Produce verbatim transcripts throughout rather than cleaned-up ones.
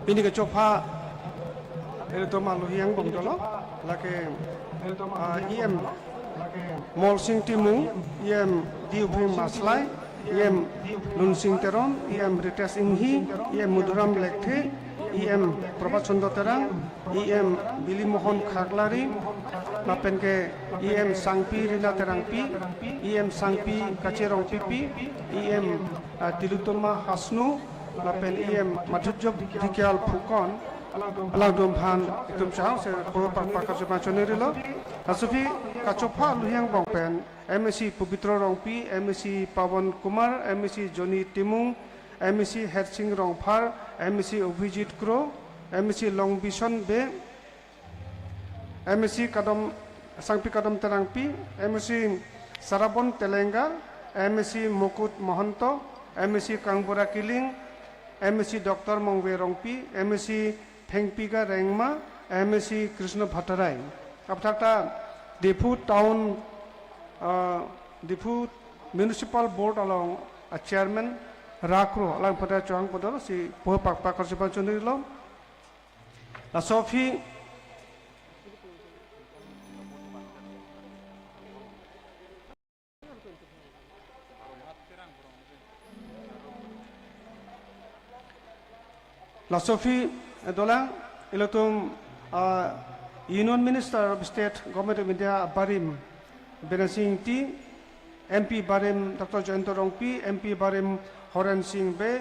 Pini kechopha ilitum aluhi angbong dolo, lake, ah, E M Molsing Timung, E M Diuphing Maslai, E M Lunsing Teron, E M Ritesh Inghi, E M Madhuram Lekthe, E M Prabhat Chandra Terang, E M Bili Mohan Khaklari, lapen ke E M Sangpi Rina Terangpi, E M Sangpi Kache Rongpipi, E M, ah, Tilottama Hasnu, lapen E M Madhujop Dhikial Phukan, alangtum aphan itum chahang se puro pakpak kachepachonri lo. Laso aphi kechopha aluhi angbong pen M A C Pabitra Rongpi, M A C Pawan Kumar, M A C Johnny Timung, M A C Hersing Rongphar, M A C Abhijit Kro, M A C Longbison Bey, M A C Kadom, Sangpi Kadom Terangpi, M A C Sarabon Telenga, M A C Mukut Mahanta, M A C Kangbura Killing, M A C Doctor Mongve Rongpi, M A C Phengpiga Rengma, M A C Krishna Bhattarai. Aphuthak ta Diphu Town, ah, Diphu Municipal Board along a Chairman Rakro, alangphan ta chohang pado si puro pakpak kachepachonri lo. Laso aphi Laso aphi, eh, dolang, ilitum, ah, Union Minister of State, Government of India abarim Biren Sing Ingti, M P abarim Doctor Jayanta Rongpi, M P abarim Horen Sing Bey,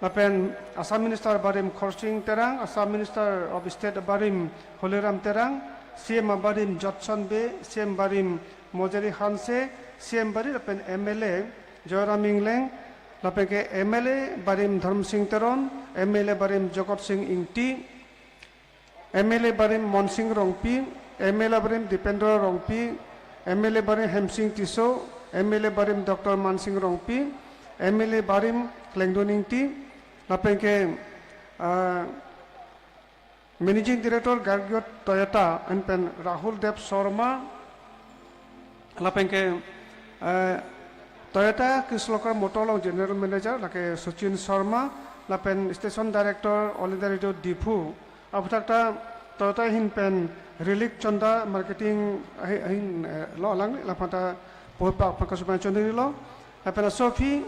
lapen Assam Minister abarim Khorsing Terang, Assam Minister of State abarim Holiram Terang, C M abarim Jotson Bey, C M abarim Mojari Hanse, C M abarim lapen M L A Joyram Engleng, lapen ke M L A abarim Dharmsing Teron, M L A abarim Jagat Sing Ingti, M L A abarim Monsing Rongpi, M L A abarim Dipendra Rongpi, M L A abarim Hemsing Tisso, M L A abarim Doctor Mansing Rongpi, M L A abarim Klengdun Ingti, lapen ke, ah, Managing Director Gargyot Toyota, lapen Rahul Dev Sharma, lapen ke, eh, Toyota Kiloskar Motor along General Manager, lake Sachin Sharma, lapen Station Director All India Radio Diphu. Aphuthak ta Toyota ahin pen relic chanda marketing ahi-, ahin, eh, lo alang, lapen ta puro pakpak kachepachonri lo. Lapen laso aphi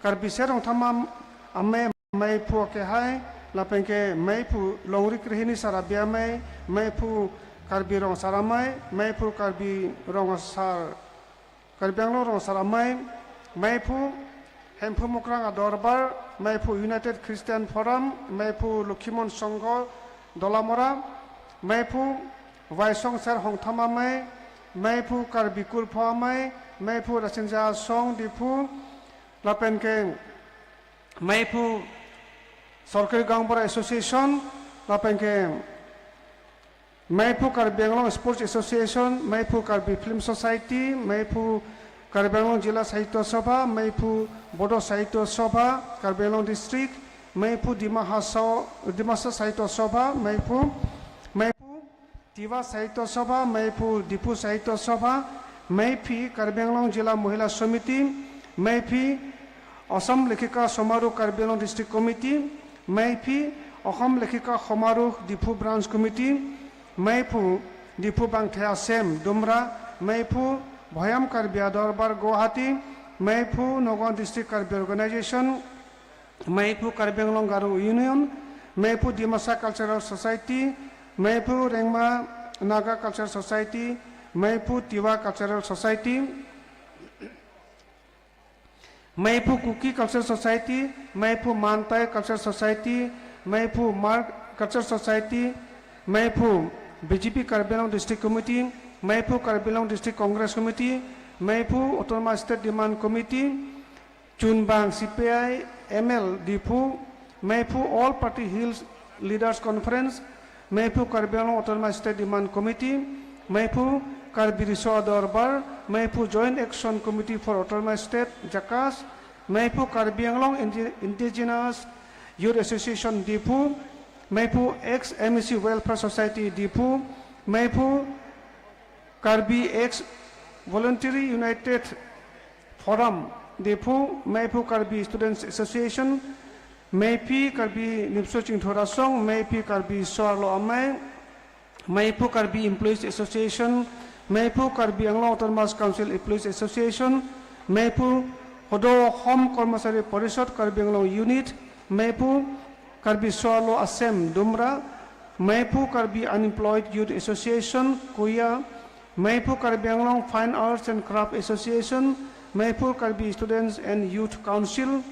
Karbi Sero Rongthama Amei, Meiphu Akehai, lapen ke Meiphu Longri Krehini Sar Abi Amei, Meiphu Karbi Rong Asar Amei, Meiphu Karbi Rong Asar, Karbi Anglong Rong Asar Amei, Meiphu Hemphu Mukrang Adorbar, Meiphu United Christian Forum, Meiphu Lokhimon Songho Dolamara, Meiphu Vaisong Ser Hongtham Amei, Meiphu Karbi Kurpho Amei, Meiphu Rasinja Asong Diphu, lapen ke Meiphu Sorkari Gaonbura Association, lapen ke Meiphu Karbi Anglong Sports Association, Meiphu Karbi Film Society, Meiphu Karbi Anglong Jila Sahitya Sabha, Meiphu Bodo Sahitya Sabha, Karbi Anglong District, Meiphu Dima Hasao, Dimasa Sahitya Sabha, Meiphu, Meiphu Tiwa Sahitya Sabha, Meiphu Diphu Sahitya Sabha, Meiphi Karbi Anglong Jila Mohila Samiti, Meiphi Assam Lekhika Samaroh Karbi Anglong District Committee, Meiphi Assam Lekhika Samaroh Diphu Branch Committee, Meiphu Diphu Bangthe Asem Dumra, Meiphu Bhoyam Karbi Adorbar Guwahati, Meiphu Nagaon District Karbi Organization, Meiphu Karbi Anglong Garo Union, Meiphu Dimasa Cultural Society, Meiphu Rengma Naga Cultural Society, Meiphu Tiwa Cultural Society, Meiphu Kuki Cultural Society, Meiphu Mantai Cultural Society, Meiphu Hmar Culture Society, Meiphu B J P Karbi Anglong District Committee, Meiphu Karbi Anglong District Congress Committee, Meiphu Autonomous State Demand Committee, Chunbang C P I M L Diphu, Meiphu All Party Hills Leaders Conference, Meiphu Karbi Anglong Autonomous State Demand Committee, Meiphu Karbi Riso Adorbar, Meiphu Joint Action Committee for Autonomous State, JACAS, Meiphu Karbi Anglong Indi-, Indigenous Youth Association Diphu, Meiphu Ex M A C Welfare Society Diphu, Meiphu Karbi Ex Voluntary United Forum Diphu, Meiphu Karbi Students Association, Meiphi Karbi Nimso Chingthur Asong, Meiphi Karbi So-arlo Amei, Meiphu Karbi Employees Association, Meiphu Karbi Anglong Autonomous Council Employees Association, Meiphu Hodo Home Kormachari Parishad Karbi Anglong Unit, Meiphu Karbi So-arlo Asem Dumra, Meiphu Karbi Unemployed Youth Association, KUYA, Meiphu Karbi Anglong Fine Arts and Craft Association, Meiphu Karbi Students and Youth Council,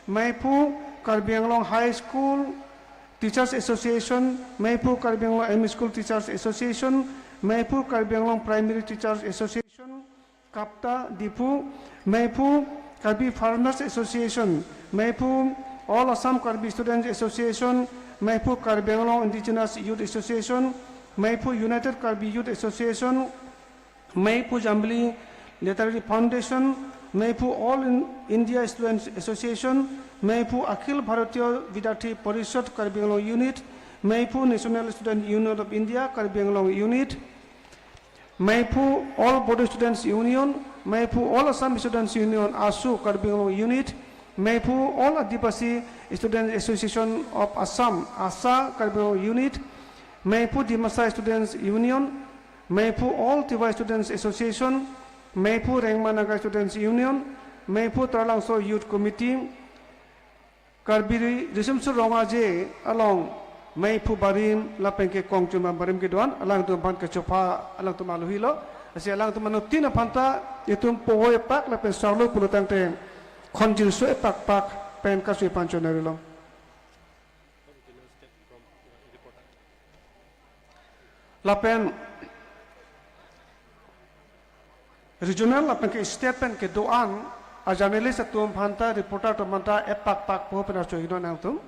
Meiphu Karbi Anglong High School Teachers Association, Meiphu Karbi Anglong M E School Teachers Association, Meiphu Karbi Anglong Primary Teachers Association, KAPTA Diphu, Meiphu Karbi Farmers Association, Meiphu All Assam Karbi Students Association, Meiphu Karbi Anglong Indigenous Youth Association, Meiphu United Karbi Youth Association, Meiphu Jambili Literary Foundation, Meiphu All In-, India Students Association, Meiphu Akhil Bharatiya Vidyarthi Parishad Karbi Anglong Unit, Meiphu National Student Union of India Karbi Anglong Unit, Meiphu All Bodo Students Union, Meiphu All Assam Students Union, AASU, Karbi Anglong Unit, Meiphu All Adivasi Students Association of Assam, AASA, Karbi Anglong Unit, Meiphu Dimasa Students Union, Meiphu All Tiwa Students Association, Meiphu Rengma Naga Students Union, Meiphu Taralangso Youth Committee, Karbi Ri-, Risimsu Rong Aje along Meiphu Barim lapen ke Kongchunbang Barim kedo-an, alangtum aphan kechopha alangtum alohi lo. Lasi alangtum anuttin aphan ta itum pohoi pak lapen sarlo pulo tangte khonjir su-e pakpak pen kasu-e aphan chonari lo. Lapen regional lapen ke state pen kedo-an a-journalist atum aphan ta, reporter atum aphan ta epakpak pohoi pen archo-i non nangtum.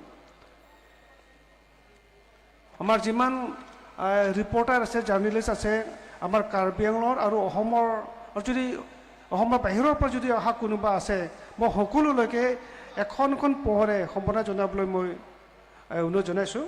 Amar jiman, eh, reporter ase, journalist ase, amar Karbi Anglong aru Ohomor, aru jodi Ohomor bahiror pora jodi aha konoba ase, mo hokolo loke ekhon ekhon pohoi pen hombona jonabole moi, eh, uno jonaisu.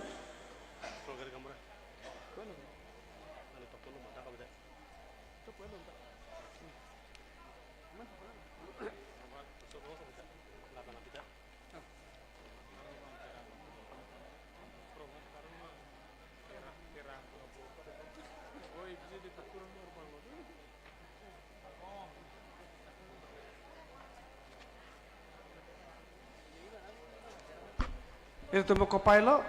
Ilitum kopai lo,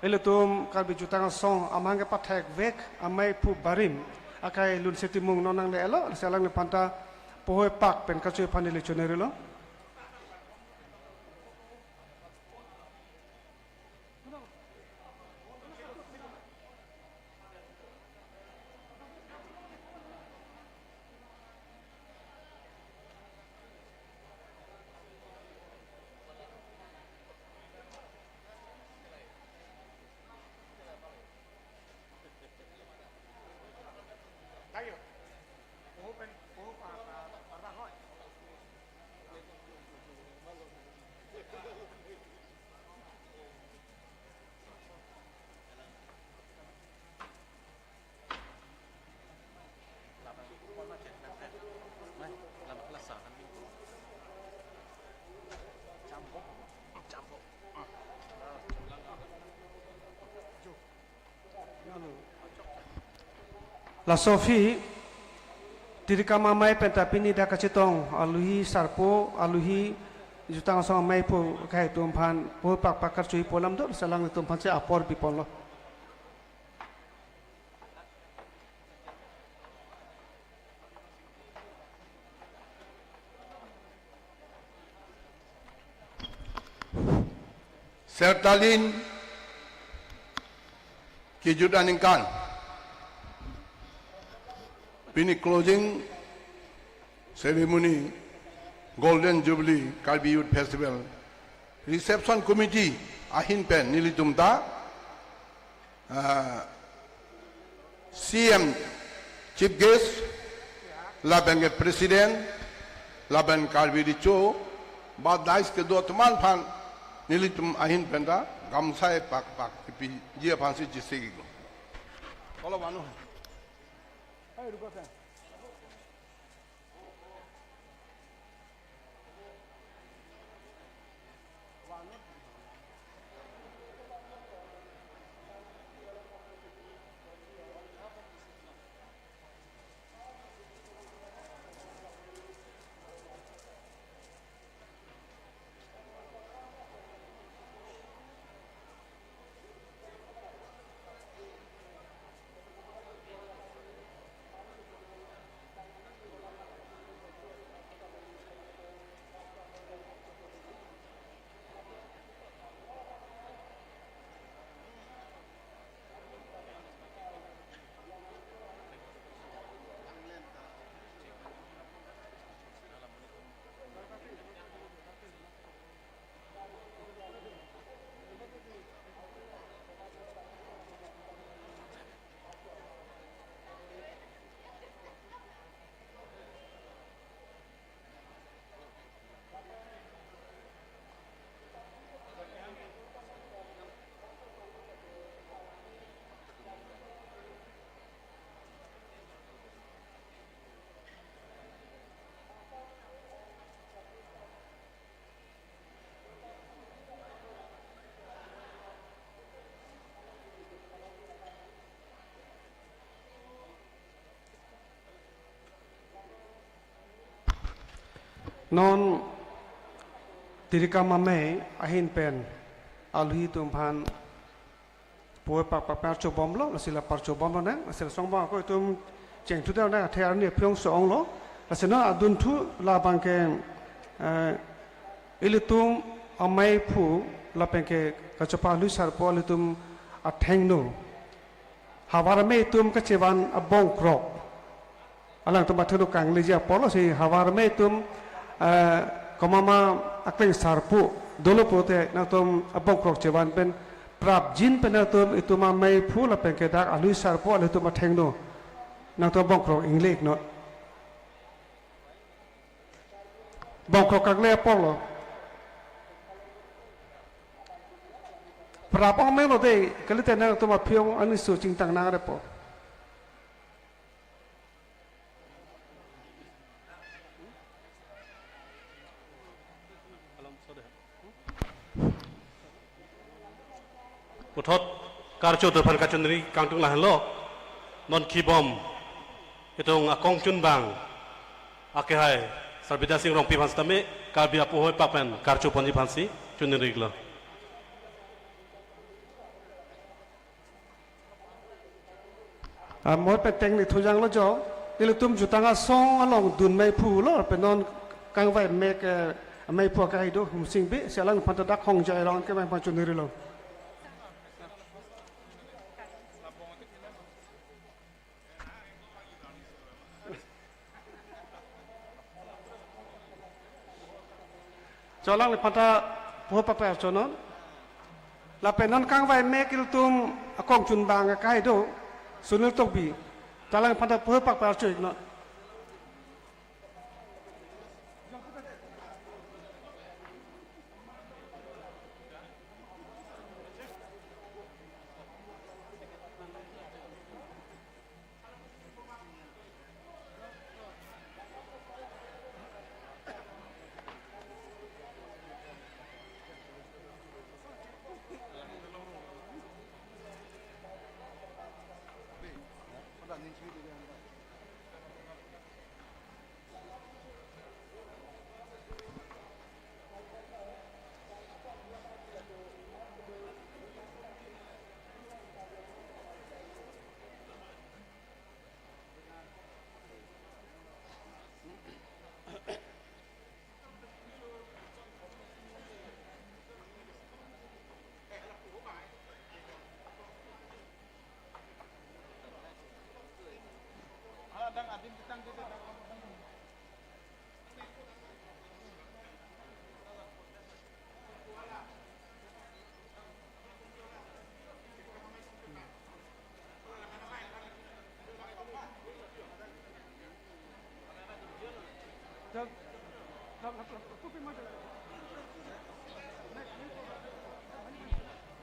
ilitum Karbi Jutang Asong amahang kepathekvek Meiphu Barim akai lunse timung non nangle-et lo, lasi alangliphan ta pohoi pak pen kasu-e aphan ili chonari lo. Laso aphi, Tirikam Amei penta pini dak kachetong alohi sarpo, alohi Jutang Asong Meiphu akhei atum aphan pohoi pakpak karcho-i pu alam do, lasi alanglitum aphan si apor pipon lo. Sertalin Kejut aningkan, pini closing ceremony Golden Jubilee Karbi Youth Festival Reception Committee ahin pen nelitum ta, ah, C M Chief Guest, lapen ke President, lapen Karbi Recho, ba dais kedo atum aphan nelitum ahin pen ta gamsai pakpak kepiji aphansi chesik iklo. Kolo banu. Non tirikam amei ahin pen alohi atum aphan puvoipak pakpar chobomlo, lasi la parchobomlo nang, lasi la songbong ako itum chengthu dam nang, athe arni aphi-ong so-onglo, lasi non adunthu labang ke, eh, ilitum ameiphu lapen ke kachopa alohi sarpo ilitum athengno havar amei atum kachevan abongkrok. Alangtum athengno kangleji apotlo si havar amei atum, eh, komat ma akleng sarpo dolo pulote nangtum abongkrok chevan pen prapjin pen nangtum itum ameiphu lapen ke dak alohi sarpo alohi atum athengno nangtum abongkrok ingle iknon. Bongkrok kangle apotlo. Prap ong melo dei, kalite nangtum aphi-ong arni so chingtang nang repo. Puthot karcho atur aphan kachiningri kangtung lahenlo, non kibom itum akong chunbang akehai Sarbida Sing Rongpi aphan sitame Karbi apuvoipak pen karcho ponji aphansi chiningri iklo. Amoy peteng ni thujang lo jo, ilitum jutang asong along dun meiphu lo, pen non kangvai mek, eh, meiphu akai do, Humsing Bey, si alang aphan ta dak Hongjai arong ke meiphu chiningri lo. Cholang le phanta puvoipak pakpar chonon. Lapen non kangvai mek ilitum akong chunbang akai do, Sunil Tokbi. Cholang phanta puvoipak pakpar cho iknon.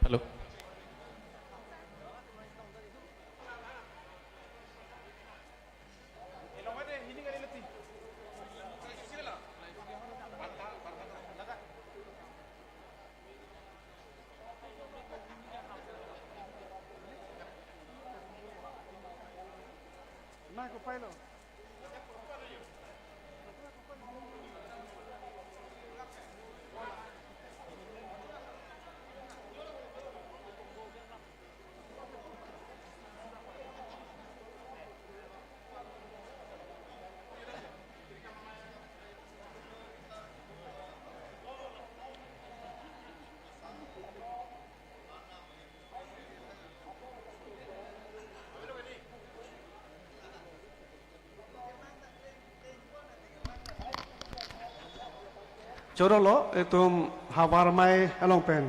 Hello. Chorolo, itum havar amei along pen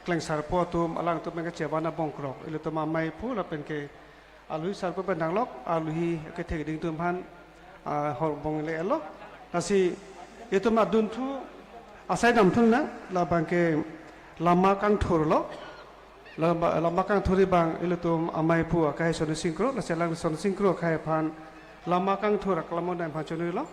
klengsarpo atum, alangtum pen kachevan abongkrok, ilitum amei pu lapen ke alui sarpo pen danglok, alui kethekding atum aphan, ah, horbong le-etlo. Lasi itum adunthu asai damthu nang, labang ke Lama Kangthur lo. Lama, Lama Kangthur abang ilitum amei pu akai Soni Singkro, lasi alang Soni Singkro akai aphan Lama Kangthur aklamon dam aphan chonilo.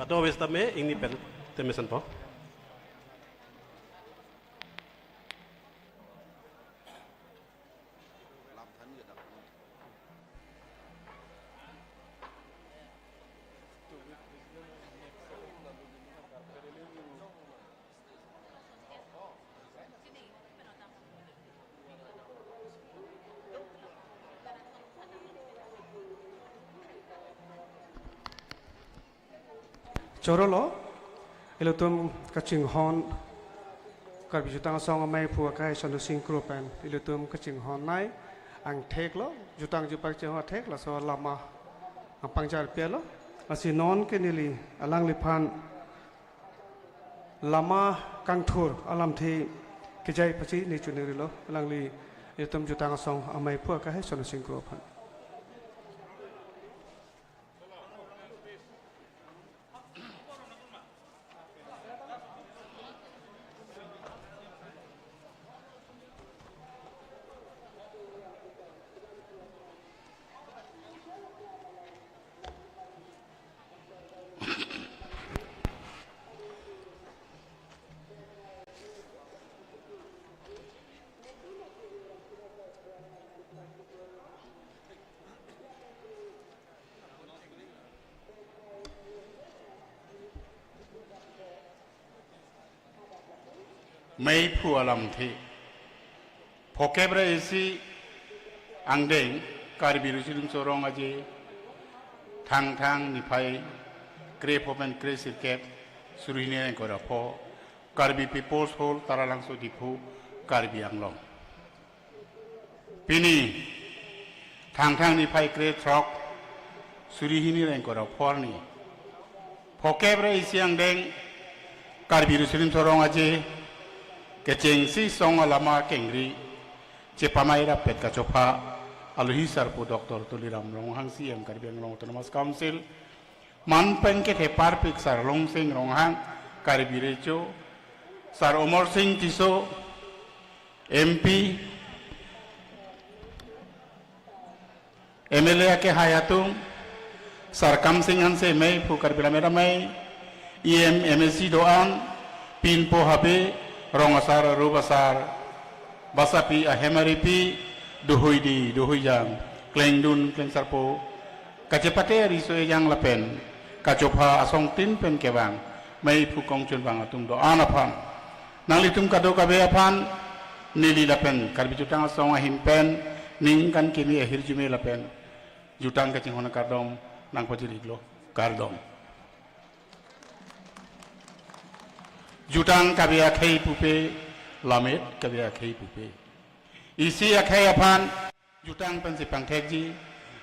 Doves tame ingni pen temesenpo. Chorolo, ilitum kachinghon, Karbi Jutang Asong Amei Phu Akai Sonu Singkro pen, ilitum kachinghon nai, angthek lo, jutang jubat chinghon thek, laso lama, ang pangjar pialo, lasi non ke neli, alangliphan, lama kangthur, alamthe, kejai pachini chunirilo, alangli, ilitum Jutang Asong Amei Phu Akai Sonu Singkro aphan. Meiphu alamthe. Phokep ra isi angdeng Karbi Riso Nimso Rong Aje, Thangthang niphai krepho pen kresirkep, suri hini ingkoi ra pho, Karbi People's Hall, Taralangso, Diphu, Karbi Anglong. Pini, Thangthang niphai krethrok, suri hini ingkoi ra pho arni. Phokep ra isi angdeng, Karbi Riso Nimso Rong Aje, kechengsi song alama kengri, chepamai rapet kachopha, alohi sarpo Doctor Tuliram Ronghang, C E M Karbi Anglong Autonomous Council, man pen kethe parpik Sar Longsing Ronghang, Karbi Recho, Sar Omor Sing Tisso, M P, M L A akehai atum, Sar Kamsing Hanse Meiphu Karbi Lammet Amei, E M, M A C do-an, pinpo habe, rong asar, rup asar, basapi ahem aripi, dohoidi, dohoijang, klengdun, klengsarpo, kachepate ariso ejang lapen, kachopha asongtin pen kevang, Meiphu kongchunbang atum do-an aphan. Nanglitum kadokave aphan, neli lapen Karbi Jutang Asong ahin pen, ningkan kimi ahirjume lapen, jutang kachinghon akardom, nangpajir-iklo, kardom. Jutang kave akhei pupe, lammet kave akhei pupe. Isi akhei aphan, jutang pensi pangthekji,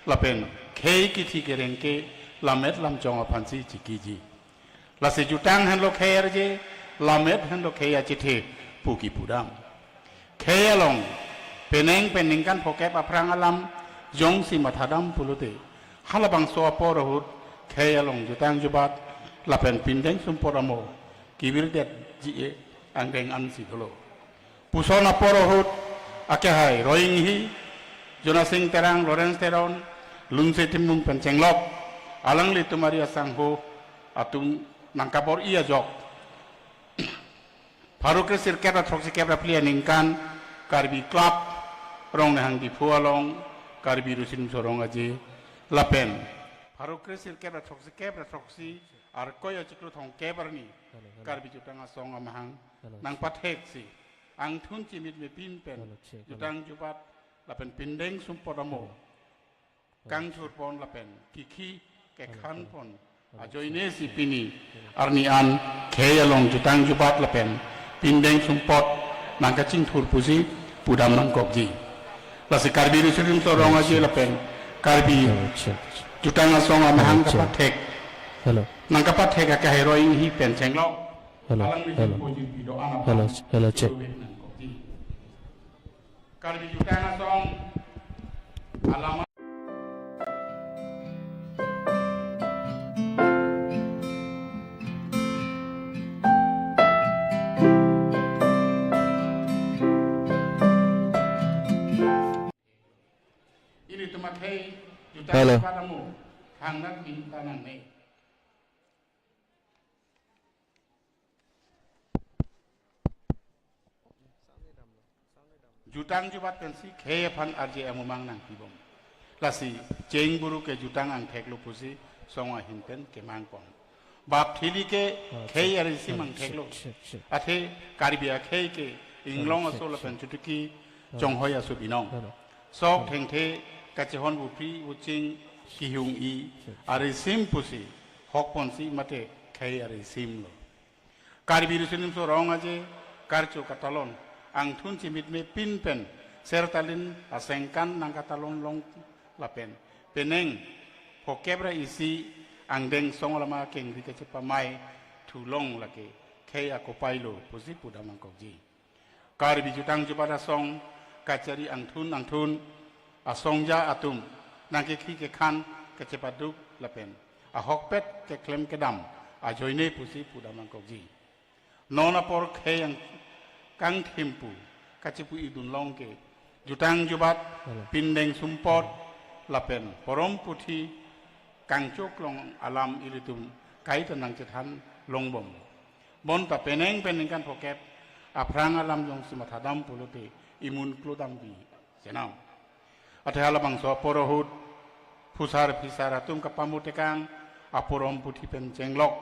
lapen khei kithi kereng ke, lammet lamchong aphansi chikiji. Lasi jutang henlo khei arje, lammet henlo khei achethe pu kipudam. Khei along, penang pen ningkan phokep aphrang alam, jongsi mathadam pulote, halabangso apor ahut, khei along jutang jubat, lapen pindeng sumpot amo, kevirdetji-e angdeng ansi dolo. Puson apor ahut, akehai Roy Enghi, Jonasing Terang, Lawrence Teron, Lunse Timung pen chenglok, alanglitum ari asangho atum nangkabor-i ajok, pharo kresirkep ra throksikep ra phli aningkan Karbi Club Rongnehang Diphu along Karbi Riso Nimso Rong Aje lapen pharo kresirkep ra throksikep ra throksi Arkoi achiklo thomkep arni, hello, hello, Karbi Jutang Asong amahang, hello, nangpatheksi, angthun chimit mepin pen, hello, check, hello, jutang jubat lapen pindeng sumpot amo, hello, hello, kangthurpon lapen kikhi, hello, kekhanpon, hello, ajoinesi, hello, pini, hello, arni an khei along jutang jubat lapen pindeng sumpot nangkachingthur pusi pudam nangkokji. Lasi Karbi Riso Nimso Rong Aje lapen Karbi, hello, check, Jutang Asong amahang, hello, check, kapathek, hello, nangkapathek akehai Roy Enghi pen chenglok, hello, alanglitum, hello, pojin pido anap, hello, hello, check, nangkokji. Karbi Jutang Asong alama. Ilitum akhei jutang, hello, jubat amo, thangnat minta nangne. Jutang jubat pensi khei aphan arje amumang nangpibom. Lasi chengburu ke jutang angthek lo pusi song ahin pen kemang pon. Bap thili ke khei arisim angthek lo. Athe Karbi akhei ke inglong aso lapen chutuki chonghoi aso binong. Sok thengthe kachehon vupri vuching kihung-i arisim pusi hok ponsi mate khei arisim lo. Karbi Riso Nimso Rong Aje karcho katalon angthun chimit me pin pen sertalin asengkan nangkatalon long lapen penang phokep ra isi angdeng song alama kengri kachepamai thulong lake khei akopai lo pusi pudam nangkokji. Karbi jutang jubat asong kachari angthun angthun asongja atum nangkekhi kekhan kachepaduk lapen ahokpet keklem kedam ajoine pusi pudam nangkokji. Non apor khei angkang thimpu kachipu-i dunlong ke jutang jubat pindeng sumpot lapen porom puthi kangchoklong alam ilitum kaita nangchethan longbom. Bonta penang pen ningkan phokep aphrang alam jongsi mathadam pulote imun klodam pi senam. Athe halabangso apor ahut phusar phisar atum kapamutekang aporom puthi pen chenglok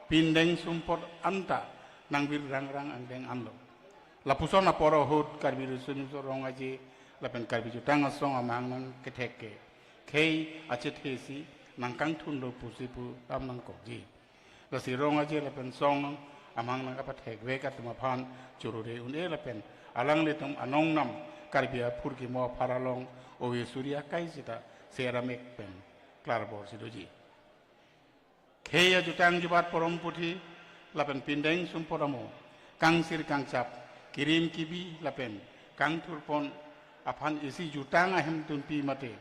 pindeng sumpot anta nangvir rangrang angdeng anlo. Lapuson apor ahut Karbi Riso Nimso Rong Aje lapen Karbi jutang asong amang nangkethek ke khei achethe si nangkangthun lo pusi pudam nangkokji. Lasi Rong Aje lapen song amang nangkapathekvek atum aphan chorore un-e lapen alanglitum anong nam Karbi aphurkimo aphar along ove suri akai sita seramek pen klarbor si doji. Khei ajutang jubat porom puthi lapen pindeng sumpot amo kangsir kangchap kirim kibi lapen kangthurpon aphan isi jutang ahemtunpi mate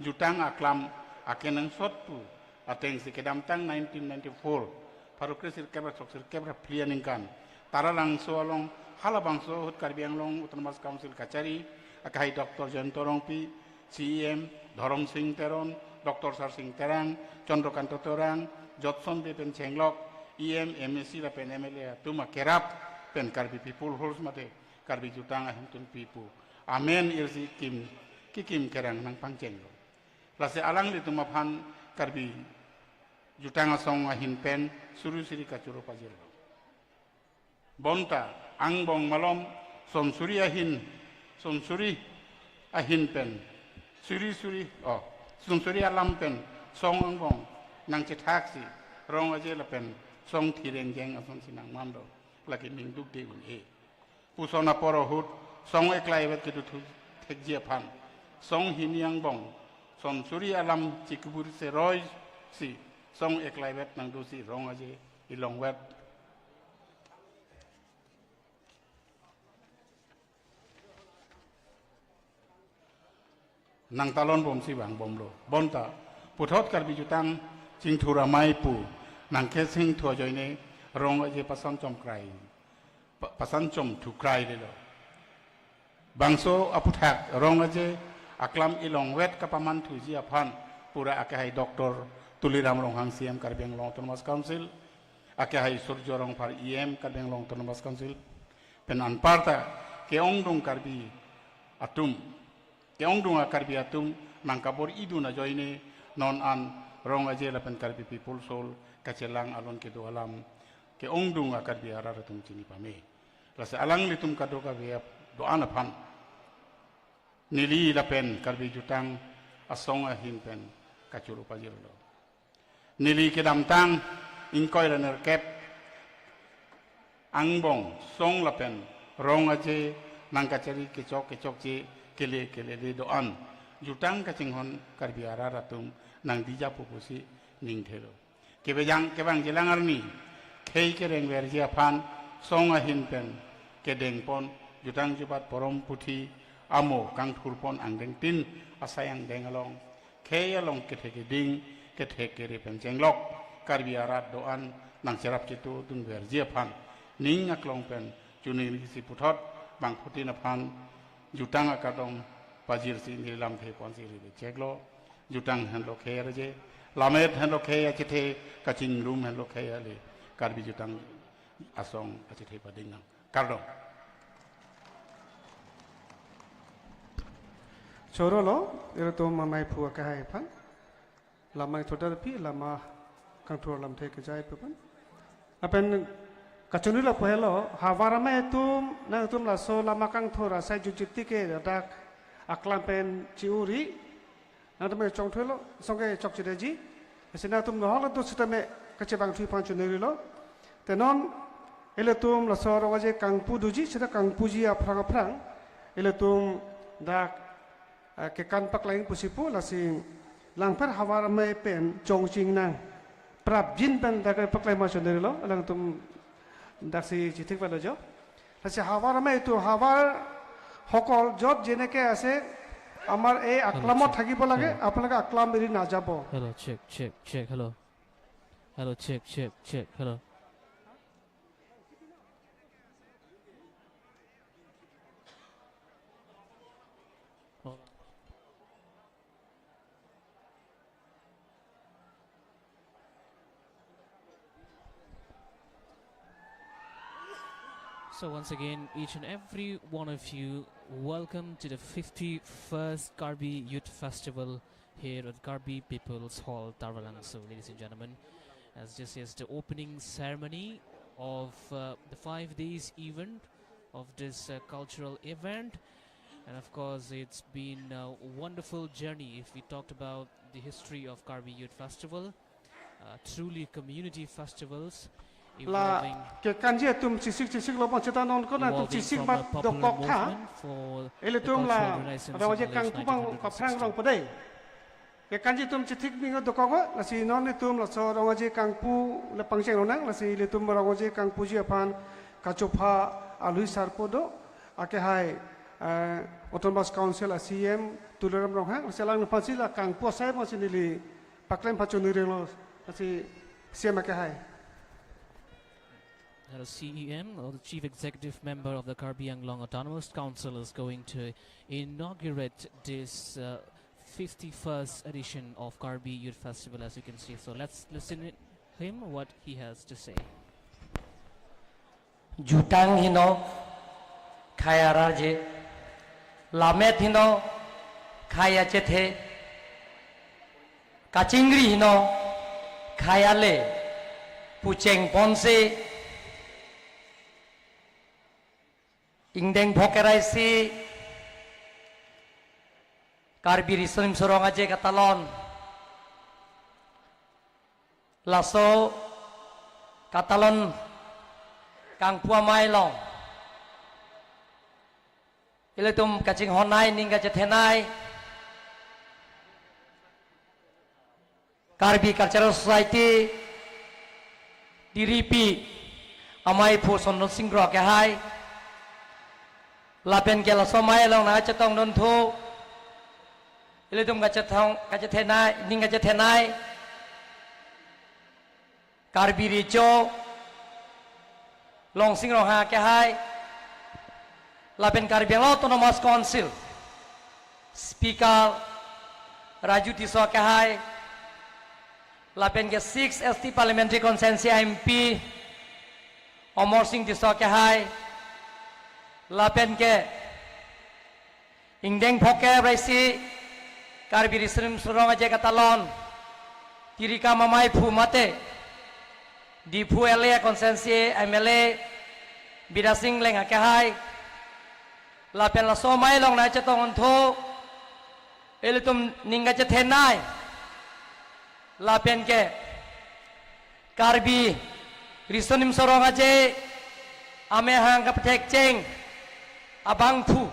jutang aklam akenangsot pu atengsi kedamtang nineteen ninety-four pharo kre sirkep ra throksirkep ra phli aningkan Taralangso along halabangso ahut Karbi Anglong Autonomous Council kachari akehai Doctor Jayanta Rongpi, C E M Dhorom Sing Teron, Doctor Sarsing Terang, Chandrakanta Terang, Jotson Bey pen chenglok, E M, M A C lapen M L A atum akerap pen Karbi People House mate Karbi jutang ahemtunpi pu amen irsi kim kikim kerang nangpangchenglo. Lasi alanglitum aphan Karbi jutang asong ahin pen suri suri kachoro pajirlo. Bonta angbong malom son suri ahin, son suri ahin pen suri suri, oh, son suri alam pen song angbong nangchethaksi Rong Aje lapen song thireng jeng asonsi nangmanlo, lake ningduk de un-e. Puson apor ahut song eklaivet kedothu thekji aphan song hini angbong son suri alam chikbur seroi si song eklaivet nangdosi Rong Aje ilongvet. Nangtalon bomsi vangbomlo. Bonta puthot Karbi jutang chingthur amei pu nangkesing thu ajoine Rong Aje pasan chomkrai, pa- pasan chomthukrai lelo. Bangso aputhak Rong Aje aklam ilongvet kapamanthuji aphan pura akehai Doctor Tuliram Ronghang, C E M Karbi Anglong Autonomous Council, akehai Surjya Rongphar, E M Karbi Anglong Autonomous Council, pen anparta ke-ongdung Karbi atum, ke-ongdung a-Karbi atum nangkabor-idun ajoine non an Rong Aje lapen Karbi People's Hall kachelang alon kedo alam ke-ongdung a-Karbi arat atum chini pame. Lasi alanglitum kadokave do-an aphan neli lapen Karbi jutang asong ahin pen kachoro pajirlo. Neli kedamtang ingkoi ra nerkep angbong song lapen Rong Aje nangkachari kechok kechokche kele kelele do-an jutang kachinghon Karbi arat atum nangdijapo pusi ningthelo. Kevang kevangjilang arni khei kerengverji aphan song ahin pen kedengpon jutang jubat porom puthi amo kangthurpon angdengtin asai angdeng along khei along kethek keding kethek kere pen chenglok Karbi arat do-an nangcherap chetudunverji aphan ning aklong pen chuningri si puthot bangphutin aphan jutang akardom pajirsi neli lamthe ponsi ri cheklo. Jutang henlo khei arje, lamet henlo khei achethe, kachingrum henlo khei ale, Karbi jutang asong achethe pading nang. Kardom. Choro lo, ilitum amei aphu akehai aphan. Lama ingthur tha pi, lama kangthur alamthe kejai pu aphan. Lapen kachinilo pu helo, havar amei atum, nangtum laso lama kangthur asai jutjit tike dak aklam pen chi-uri. Nangtum chongthulo, songke chokchedetji. Lasi nangtum nohok latum sitame kachevangthu aphan chonirilo. Te non, ilitum laso Rong Aje kangpu doji, seta kangpuji aphrang aphrang. Ilitum dak eh, kekan paklang pusi pu, lasi langpher havar amei pen chongching nang. Prapjin pen dak paklang ma chonirilo, alangtum daksi chithik palo jo. Lasi havar amei atum, havar সকল যত যেনেকে আছে, আমাৰ এই Hello, আকলামত check, থাকিব লাগে, hello. আপোনালোকে আকলাম এৰি নাযাব। Hello, check, check, check, hello. Hello, check, check, check, hello. So once again, each and every one of you, welcome to the fifty-first Karbi Youth Festival here at Karbi People's Hall, Taralangso, ladies and gentlemen. As this is the opening ceremony of, uh, the five days event of this, uh, cultural event. And of course, it's been a wonderful journey if we talked about the history of Karbi Youth Festival, uh, truly community festivals La involving kekanji atum chesik chesik lo pon seta non ko nangtum evolving chesik from mat a popular dokok tha. Movement for the Ilitum la cultural organization Rong Aje since kangpu abang nineteen hundred sixty. Kaphrang rong padai. Kekanji atum chethik ning dokok, lasi non ilitum laso Rong Aje kangpu le pangcheng lonang, lasi ilitum Rong Aje kangpuji aphan kachopha alui sarpo do, akehai, eh, Autonomous Council a C E M Tuliram Ronghang, lasi alangphan si la kangpu asai mo si neli paklang pachonirilo, lasi C E M akehai. Hello, C E M, or the Chief Executive Member of the Karbi Anglong Autonomous Council, is going to inaugurate this, uh, fifty-first edition of Karbi Youth Festival, as you can see. So let's listen in him what he has to say. Jutang heno khei arje, lamet heno khei achethe, kachingri heno khei ale, pucheng ponsi ingdeng phok kerai si Karbi Riso Nimso Rong Aje katalon. Laso katalon kangpu amei along ilitum kachinghonnei, ning kachethenei, Karbi Cultural Society, D R P, amei aphu Sondon Singh Kro akehai, lapen ke laso amei along nangchetongdun thu, ilitum kachethong, kachethenei, ning kachethenei, Karbi Recho, Longsing Ronghang akehai, lapen Karbi Anglong Autonomous Council Speaker Raju Tisso akehai, lapen ke six S T Parliamentary Constituency M P Amarsing Tisso akehai, lapen ke ingdeng phok kerai si Karbi Riso Nimso Rong Aje katalon, tirikam amei aphu mate Diphu L A constituency M L A Bidya Sing Engleng akehai, lapen laso amei along nangchetongdun thu, ilitum ning kachethenei, lapen ke Karbi Riso Nimso Rong Aje amehang kapathekcheng abangphu,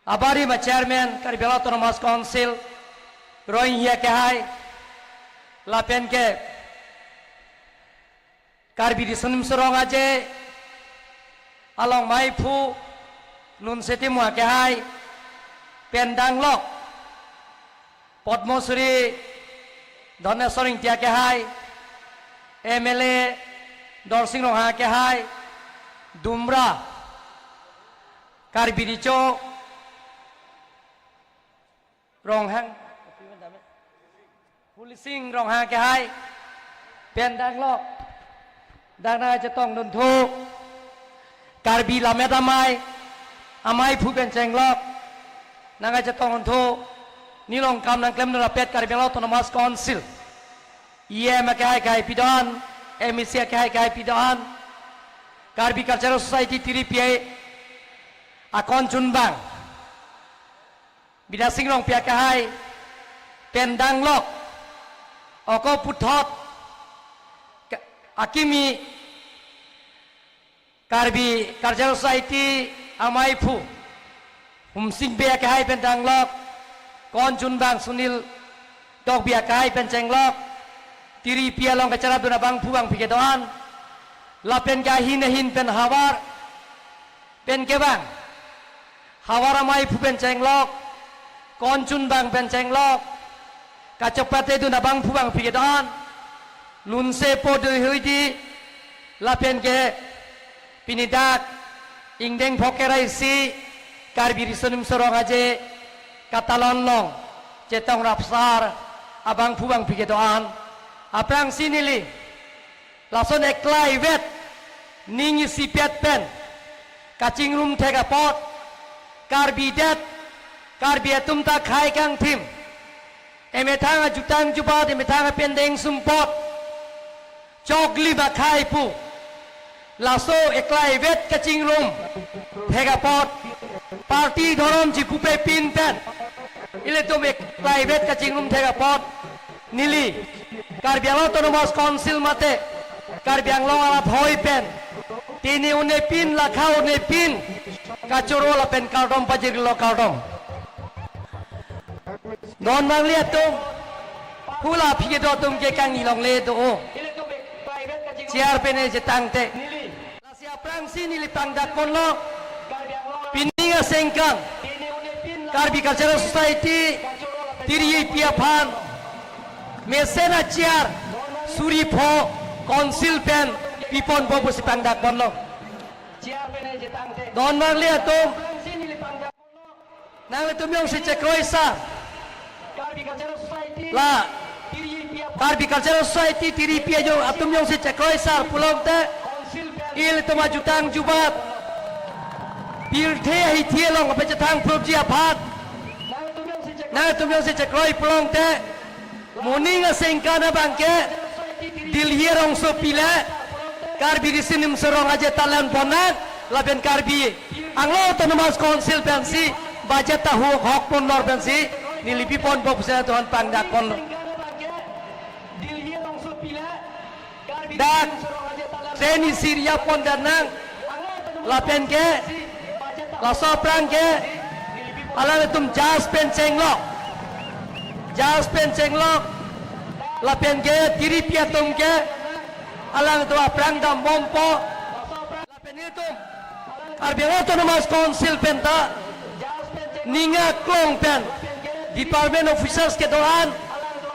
abarim a chairman Karbi Anglong Autonomous Council Roing Hi akehai, lapen ke Karbi Riso Nimso Rong Aje along amei aphu Lunse Timung akehai, pen danglok Padma Shri Dhaneswar Ingti akehai, M L A Dorsing Ronghang akehai, Dumra Karbi Recho Ronghang, Pulising Ronghang akehai, pen danglok, dak nangchetongdun thu, Karbi Lammet Amei, amei aphu pen chenglok, Nangkachetong thunon, neli along kam nangklemdun rapet Karbi Anglong Autonomous Council, E M akehai akehai pidon, M A C akehai akehai pidon, Karbi Cultural Society tiri pi akon chunbang, Bidya Sing Rongpi akehai pen danglok, oko puthot ke-, akimi Karbi Cultural Society amaiphu Humsing Bey akehai pen danglok, kon chunbang Sunil Tokbi akehai pen chenglok, tiri pi along kacherapdun abangphu bangphi kedo-an, lapen ke ahin ahin pen havar pen kevang, havar amaiphu pen chenglok, kon chunbang pen chenglok, kachepatedun abangphu bangphi kedo-an, lunse po do hui di, lapen ke pini dak ingdeng phokera isi Karbi Riso Nimso Rong Aje katalon along chetong rapsar abangphu bangphi kedo-an, aphrangsi neli lason eklai vet ning isipet pen kachingrum thek apot, Karbi det, Karbi atum ta khei kangthim, emethang ajutang jubat, emethang apendeng sumpot choklim akhei pu, laso eklai vet kachingrum thek apot, party dhorom chipupepin pen ilitum eklai vet kachingrum thek apot, neli Karbi Anglong Autonomous Council mate Karbi Anglong arat hoi pen tini unepin, lakha unepin kachoro lapen kardom pajirlo, kardom. Don mangli atum, hula aphi kedo atum ke kangni longle do. Chair pen chetangte. Lasi aphrangsi neli pangdak ponlo. Pining asengkan Karbi Cultural Society tiri pi aphan mesen a-chair suri pho council pen piponpo pusi pangdak ponlo. Don mangli atum, nanglitum jongsi chekroisar, la Karbi Cultural Society tiri pi ajo atum jongsi chekroisar pulote, ilitum ajutang jubat, pirthe ahithi along kapachethang phruji aphan, nanglitum jongsi chekroi pulote, moning asengkan abangke Dilhi arongsopi le Karbi Riso Nimso Rong Aje talon ponnang, lapen Karbi Anglong Autonomous Council pensi budget ta hu hok pon lor pensi neli piponpo pusi nangtum aphan pangdak ponlo. Dak train isi ri-ap pon dannang, lapen ke laso aphrang ke alangtum jahaz pen chenglok, jahaz pen chenglok, lapen ke tiri pi atum ke alangtum aphrang dambompo. Lapen ilitum Karbi Anglong Autonomous Council pen ta ning aklong pen department officers kedo-an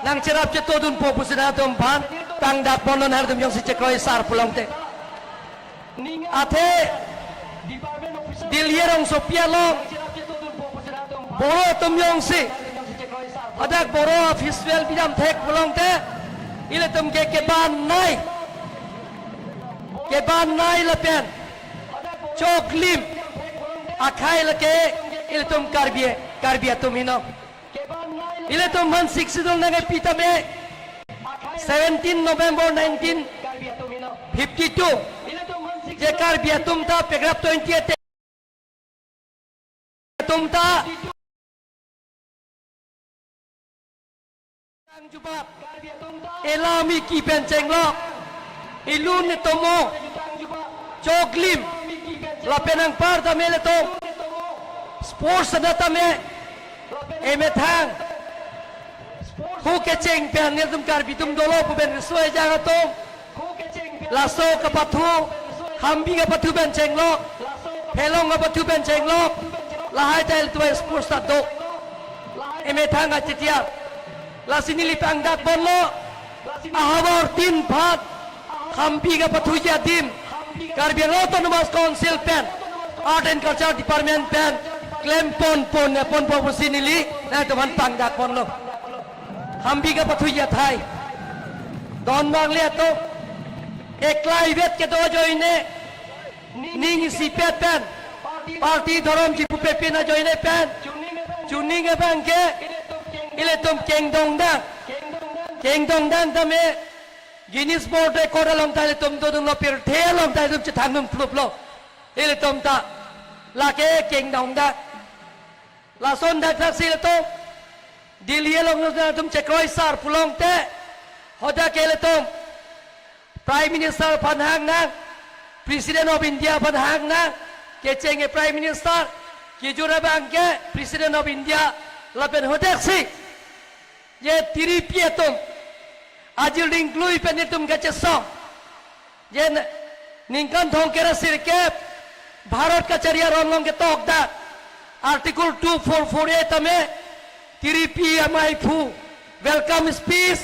nangcherap chetodunpo pusi nangtum aphan pangdak ponlo, nanglitum jongsi chekroisar pulote. Athe Dilhi arongsopi along Boro atum jongsi hadak Boro a-festival pidam thek pulote, ilitum ke keban nei, keban nei lapen choklim akhei lake ilitum Karbi, Karbi atum heno. Ilitum aphan Sixth Schedule nangkepi tame seventeen November nineteen fifty-two, je Karbi atum ta paragraph twenty-eight atum ta Jubat, elam eki pen chenglok, ilun itomo, choklim, lapen anparta mele to, sports ada tame, emethang, hu kecheng pen nelitum Karbi atum dolo pu pen riso ejang atum, laso kapathu, Hambi kapathu pen chenglok, Phelong kapathu pen chenglok, lahai ta ilitum sports ta do. Emethang achitia. Lasi neli pangdak ponlo, ahavar tin phat, Hambi kapathuji adim, Karbi Anglong Autonomous Council pen, Art and Culture Department pen, klem pon pon, ponpo pusi neli nangtum aphan pangdak ponlo. Hambi kapathuji athai. Don mangli atum, eklai vet kedo ajoine, ning isipet pen, party dhorom chipupepin ajoine pen, Tuning abang ke, ilitum kengdongdang. Kengdongdang tame, Guinness World Record along ta ilitum dodunlo, pirthe along ta ilitum chethandun pluplo. Ilitum ta, lake kengdongdang. Lason dak dak si ilitum, Delhi along ilitum chekroisar pulote, hadak ke ilitum, Prime Minister aphan hang nang, President of India aphan hang nang, kecheng ke Prime Minister, kejut abang ke President of India, lapen hadak si, je tiripi atum, ajil ringklui pen itum kachesong, je n-, ningkan thong kre sirkep, Bharat kachari aron along ketok dak, Article two four four A tame, tiripi amei aphu, welcome speech,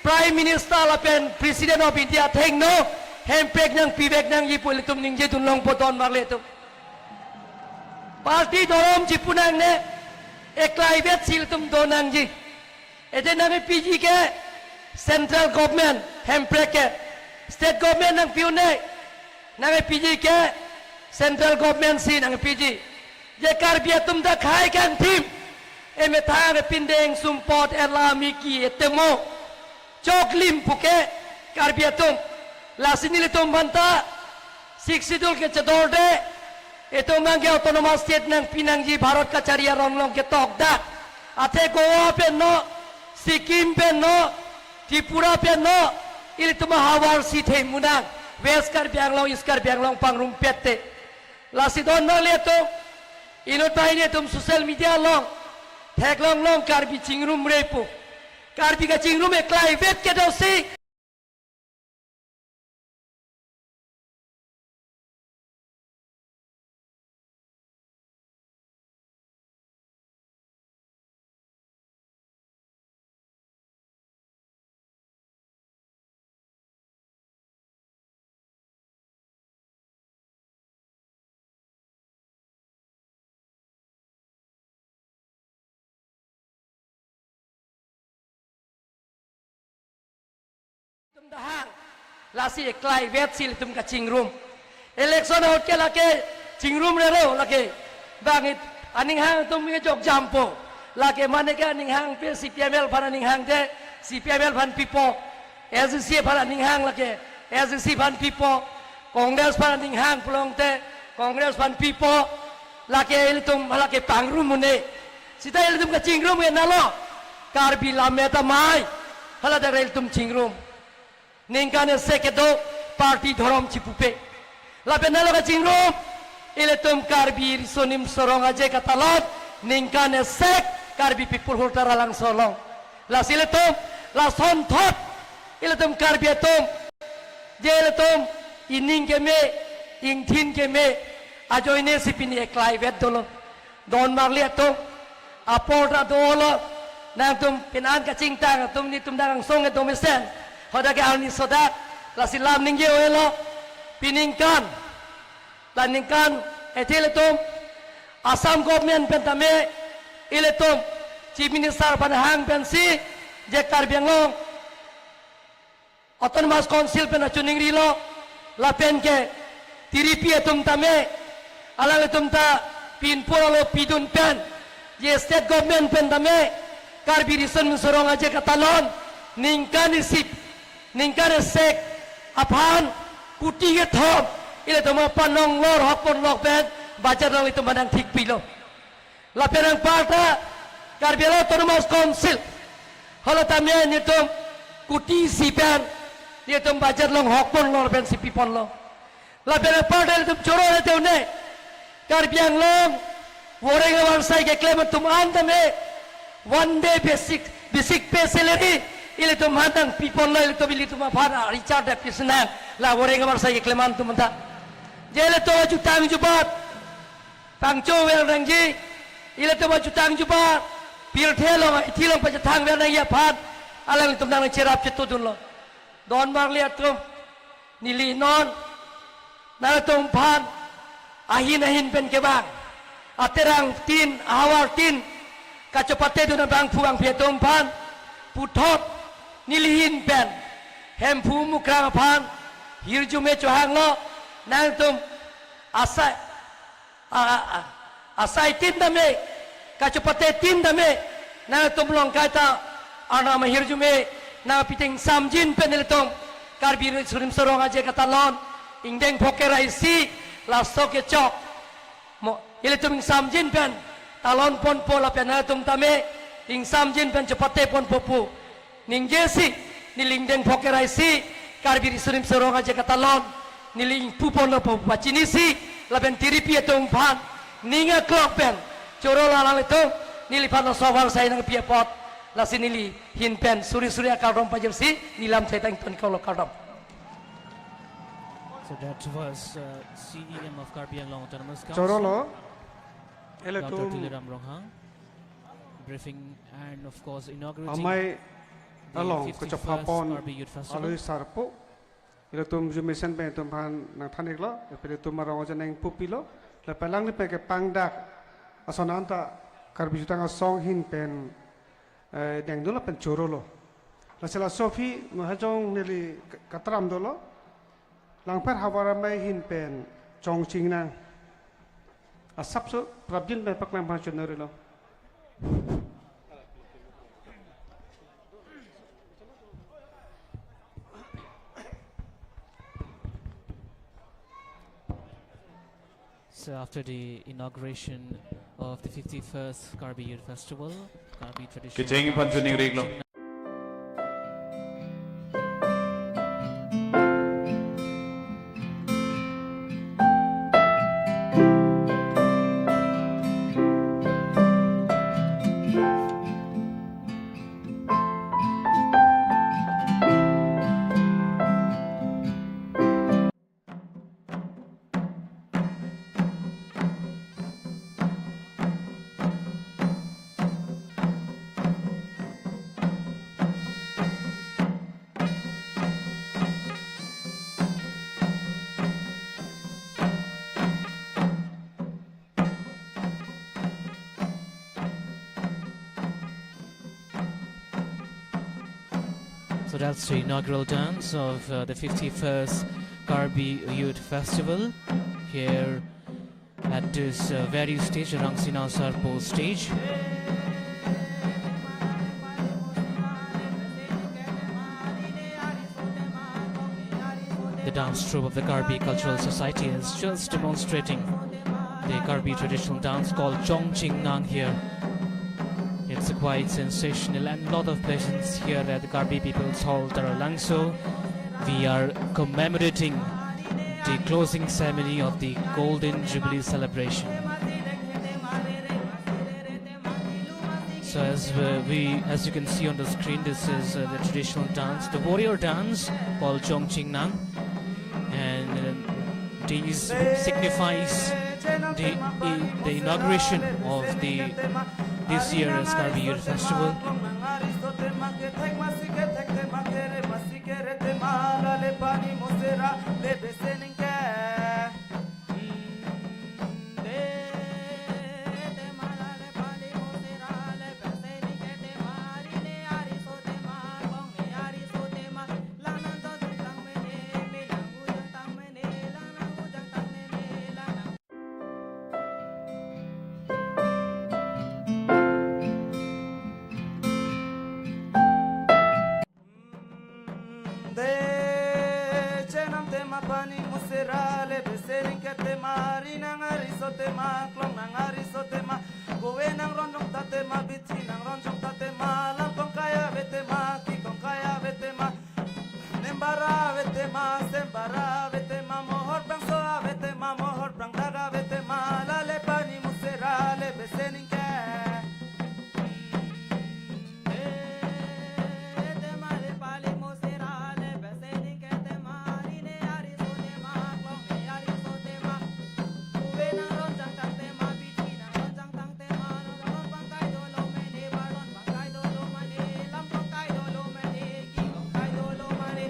Prime Minister lapen President of India athengno, hemprek nangpivek nangji pu ilitum ningjedun longpo don marli atum. Party dhorom chipu nangne, eklaivet si ilitum do nangji. Ete nangpiji ke central government, hemprek ke, state government nangpi un-e, nangpiji ke central government si nangpiji. Je Karbi atum ta khei kangthim, emethang, epindeng, sumpot, ela, miki, etemo, choklim puke Karbi atum. Lasi nelitum aphanta Sixth Schedule kechedorde, itum abang ke Autonomous State nangpi nangji Bharat kachari aron along ketok dak. Athe Goa pen no, Sikkim pen no, Tripura pen no, ilitum ahavar si themu nang, West Karbi Anglong, East Karbi Anglong pangrumpet te. Lasi don marli atum, inut banghini atum social media along theklong long Karbi chingrumre pu. Karbi kachingrum eklaivet kedo si. Itum ta hang, lasi eklaivet si ilitum kachingrum. Election ahut ke lake chingrumrelo lake. Bang it aning hang atum ke jokjampo. Lake mane ke aning hang pe C P M L aphan aning hang te, C P M L aphan pipo. S D C aphan aning hang lake, S D C aphan pipo. Congress aphan aning hang pulote, Congress aphan pipo. Lake ilitum lake pangrum un-e. Seta ilitum kachingrum ke nalo. Karbi lammet amei. Hala dak ilitum chingrum. Ningkan isi kedo party dhorom chipupe. Lapen nalo kachingrum. Ilitum Karbi riso nimso rong aje katalon. Ningkan isi Karbi People Hall Taralangso along. Lasi ilitum, lasonthot. Ilitum Karbi atum. Je ilitum ining keme, ingthin keme. Ajoine si pini eklaivet dolo. Don marli atum, apor ta dolo, nangtum pinan kachingtang atum nelitum dak angsong kedo mesen. Hadak ke arni sodak, lasi lam ningje-olo, piningkan, la ningkan, ethe ilitum, Assam government pen tame, ilitum, Chief Minister aphan hang pensi, je Karbi Anglong, Autonomous Council pen achuningrilo, lapen ke tiripi atum tame, alanglitum ta pinpur alo pidun pen, je state government pen tame, Karbi riso nimso rong aje katalon, ningkan isi, ningkan isi aphan, kuti kethom, ilitum aphan nonglor hokpon lok pen, budget along ilitum aphan nangthik pilo. Lapen anpar ta Karbi Anglong Autonomous Council. Hala tame nelitum kuti isi pen, nelitum budget along hokponlo lapen si piponlo. Lapen anpar ta nelitum choro le teune. Karbi Anglong, voreng avarsai keklem atum an tame, one day basic, basic pay salary, ilitum aphan nangpiponlo, ilitum, ilitum aphan, ah, Richard Davidson an, la voreng avarsai keklem atum an ta. Je ilitum ajutang jubat, pangcho ver nangji, ilitum ajutang jubat, pirthe along, ithi along pachethang ver nangji aphan, alanglitum nangcherap chetudunlo. Don marli atum, neli non, nangtum aphan, ahin ahin pen kevang, aterang tin, ahavar tin, kachopatedun abangphu bangphi atum aphan, puthot, neli ahin pen, Hemphu Mukrang aphan, hirjume chohanglo, nangtum, asai, a, a, a, asai tin tame, Kachepate tin dame, nangtum along kaita, Arnam ahirjume, nangpi ting samjin pen ilitum, Karbi Riso Nimso Rong Aje Katalon, ingdeng phoke raisi, laso kechok. Mo, ilitum ingsamjin pen, talon ponpo lapen nangtum tame, ingsamjin pen chepate ponpo pu. Ningjesi, neli ingdeng phoke raisi, Karbi Riso Nimso Rong Aje Katalon, neli ingpu ponpo pu pachinisi, lapen tiripi atum aphan, ning aklok pen, choro lalang ilitum, neliphan laso avarsai nangpi apot, lasi neli ahin pen, suri suri akardom pajirsi, neli lam chai tang ton kolo kardom. So that was uh, C E M of Karbi Anglong Autonomous Council, Choro lo, Doctor ilitum Tuliram Ronghang, briefing and of course inaugurating amei the along fifty-first kachepapon Karbi Youth Festival. Alui sarpo, ilitum jumesen pen ilitum aphan nangthan-iklo, ilitum arong aja nangpupilo, lapen alangli pen kepangdak, ason anta Karbi Jutang Asong ahin pen, eh, dengdolo pen chorolo. Lasi laso aphi, no hajong neli k-, katram dolo. Langpher havar amei ahin pen Chongchingnang. Asapso prapjin pen paklang phan chonori lo. So after the inauguration of the fifty-first Karbi Youth Festival, Karbi traditional Kecheng aphan chuning rik lo. So that's the inaugural dance of uh, the fifty-first Karbi Youth Festival here at this uh, very stage, Rangsina Sarpo stage. The dance troupe of the Karbi Cultural Society is just demonstrating the Karbi traditional dance called Chongchingnang here. It's quite sensational and lot of pleasance here at the Karbi People's Hall, Taralangso. We are commemorating the closing ceremony of the Golden Jubilee celebration. So as uh, we, as you can see on the screen, this is uh, the traditional dance, the warrior dance called Chongchingnang, and uh, this signifies the uh, the inauguration of the this year's Karbi Youth Festival. De chenam tema pani musera le besening ke tema ri nang ariso tema klong nang ariso tema kowe nang ronjong ta tema bithi nang ronjong ta tema lam kong kaya ve tema ki kong kaya ve tema nembara ve tema sembara ve tema mohor bangso ve tema mohor bang daga ve tema lale pani musera le besening ke.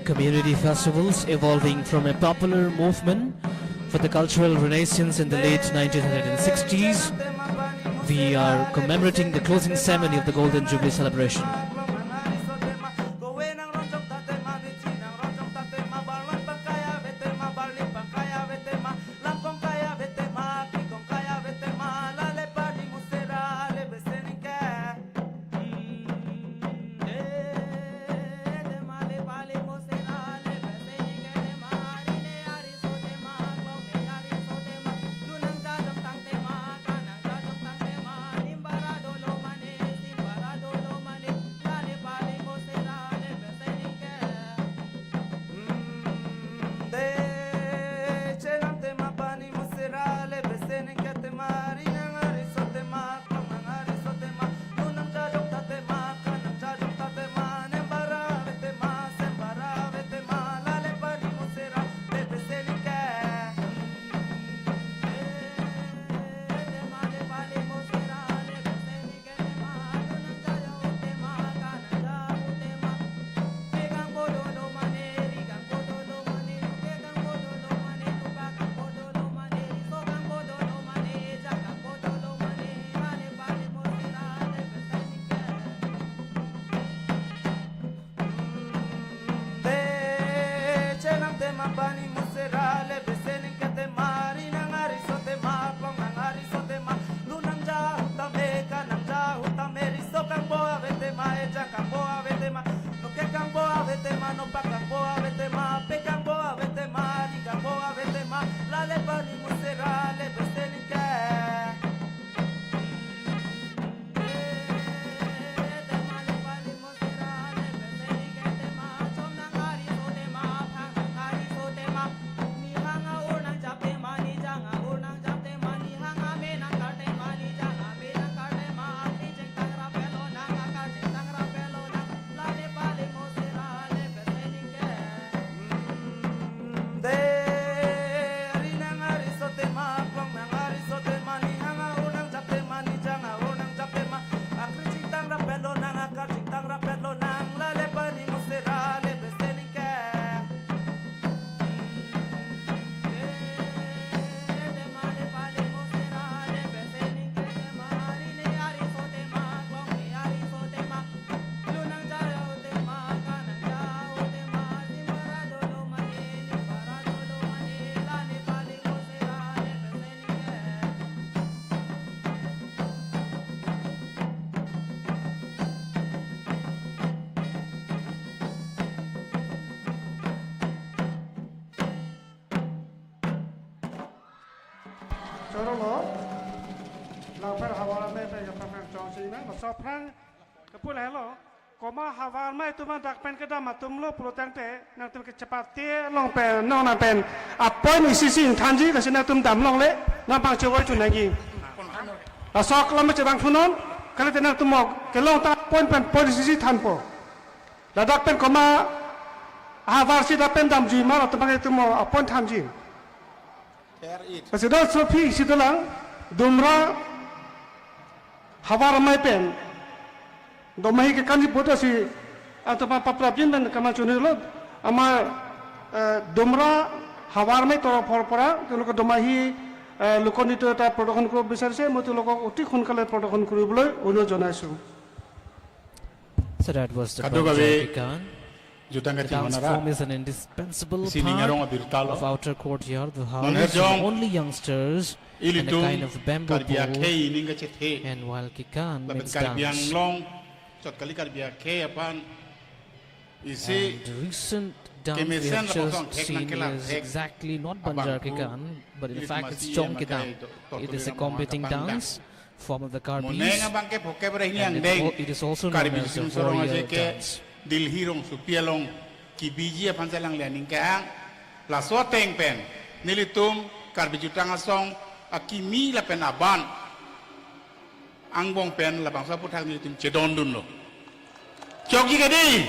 Community festivals evolving from a popular movement for the cultural renaissance in the late nineteen sixties, we are commemorating the closing ceremony of the Golden Jubilee celebration. Lo, Langpher Havar Amei pen kaprang chongsi nang, laso aphrang kepu lahelo. Komat Havar Amei atum dak pen kedam atum lo pulo tangte, nangtum kechepate along pen, non nang pen, a point isi isi ingthanji, lasi nangtum dam longle, nang pangchevoi chun nangji. Laso aklam chevang thunon, kalite nangtum ok, kelong ta point pen point isi isi thanpo. Ladak pen komat havar si dak pen damji ma, latum abang atum ok, a point thanji. President Sophie isi dolang, Dumra Havar Amei pen domahi kekanji puta si, atau pa paprapjin pen kaman chunilo, amar, eh, Dumra Havar Amei তৰফৰ পৰা তেওঁলোকে domahi, eh, লোকনৃত্য এটা প্ৰদৰ্শন কৰিব বিচাৰিছে, মই তেওঁলোকক অতি সোনকালে প্ৰদৰ্শন কৰিবলৈ অনুৰোধ জনাইছোঁ। So that was the Kadokave Banjar Kikan. Jutang The dance kachimanara. Form is an indispensable Isi part ningarong abirta lo. Of outer courtyard. The house is only youngsters and a kind of bamboo pole. And while Kikan meets dance. Lapen Karbi Anglong, chot kali Karbi akhei aphan isi. And the recent dance we have just seen is exactly not Banjar Kikan, but in fact it's Chong Kidam. It is a competing dance form of the Karbis. Moneng abang ke phoke ber hini angdeng. And it al-, it is also known as a warrior dance. Karbi Anglong aje ke Delhi rongsopi along kebiji aphan chelang le aning ke-ang. Laso ateng pen nelitum Karbi Jutang Asong akimi lapen aban angbong pen labangso aphuthak nelitum chedondunlo. Chokji kedi.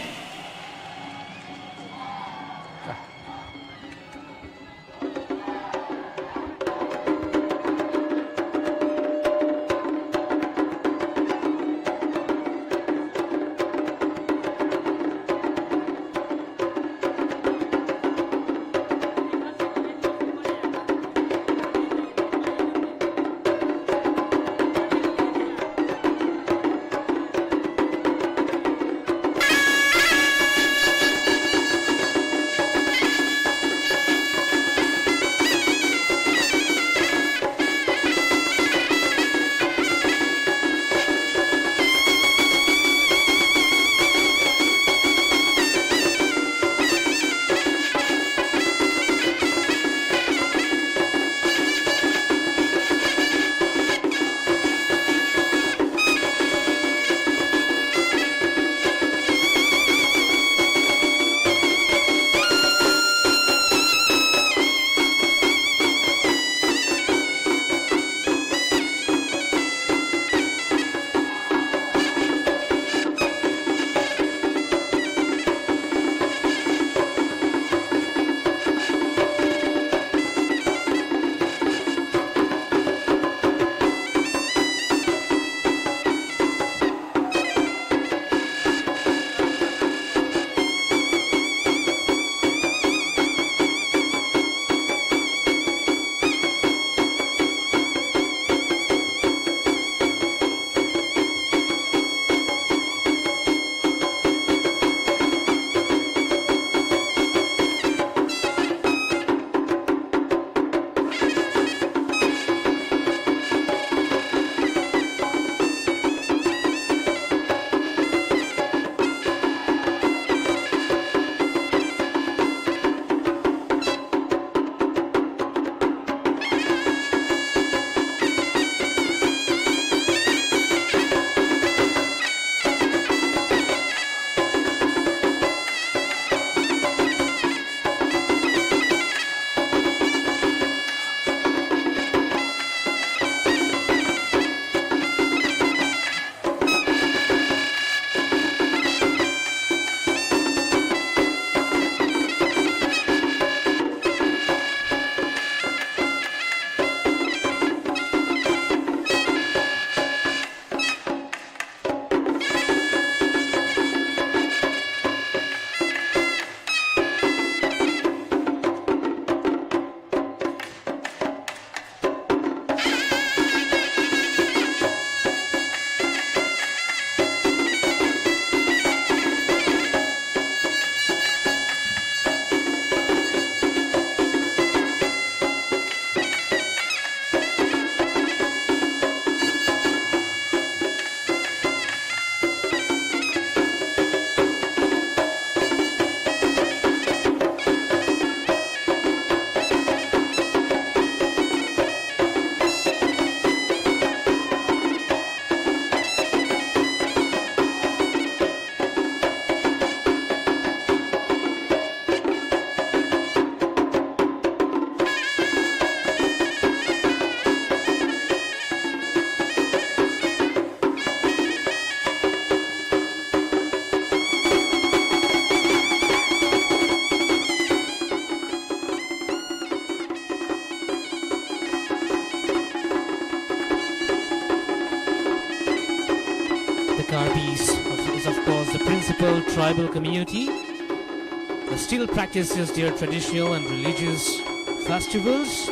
The Karbis of- is, of course, the principal tribal community that still practices their traditional and religious festivals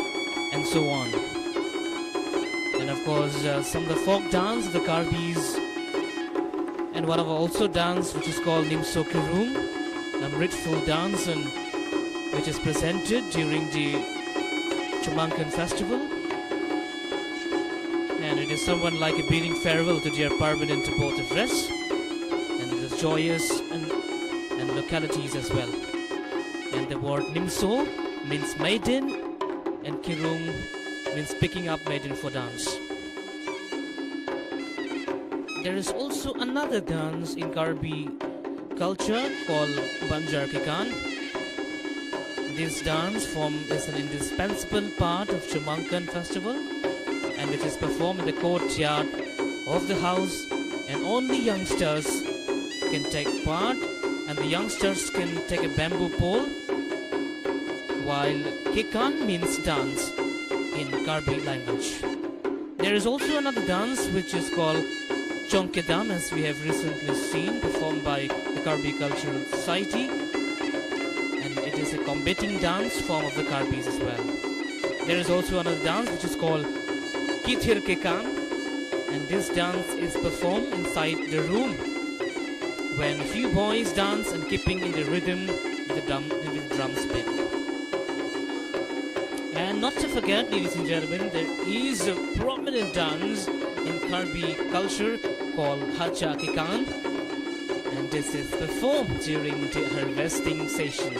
and so on. And of course, uh, some of the folk dance of the Karbis, and one of also dance which is called Nimso Kirung, a ritual dance and which is presented during the Chumangkan festival. And it is somewhat like a bidding farewell to their permanent abode of rest. And it is joyous and, and localities as well. And the word Nimso means maiden, and Kirung means picking up maiden for dance. There is also another dance in Karbi culture called Banjar Kekan. This dance form is an indispensable part of Chumangkan festival, and it is performed in the courtyard of the house, and only youngsters can take part, and the youngsters can take a bamboo pole, while Kekan means dance in Karbi language. There is also another dance which is called Chongkedam, as we have recently seen, performed by the Karbi Cultural Society. And it is a combating dance form of the Karbis as well. There is also another dance which is called Kithir Kekan, and this dance is performed inside the room when few boys dance and keeping in the rhythm with the drum, with the drums beat. And not to forget, ladies and gentlemen, there is a prominent dance in Karbi culture called Hacha Kekan, and this is performed during the harvesting session.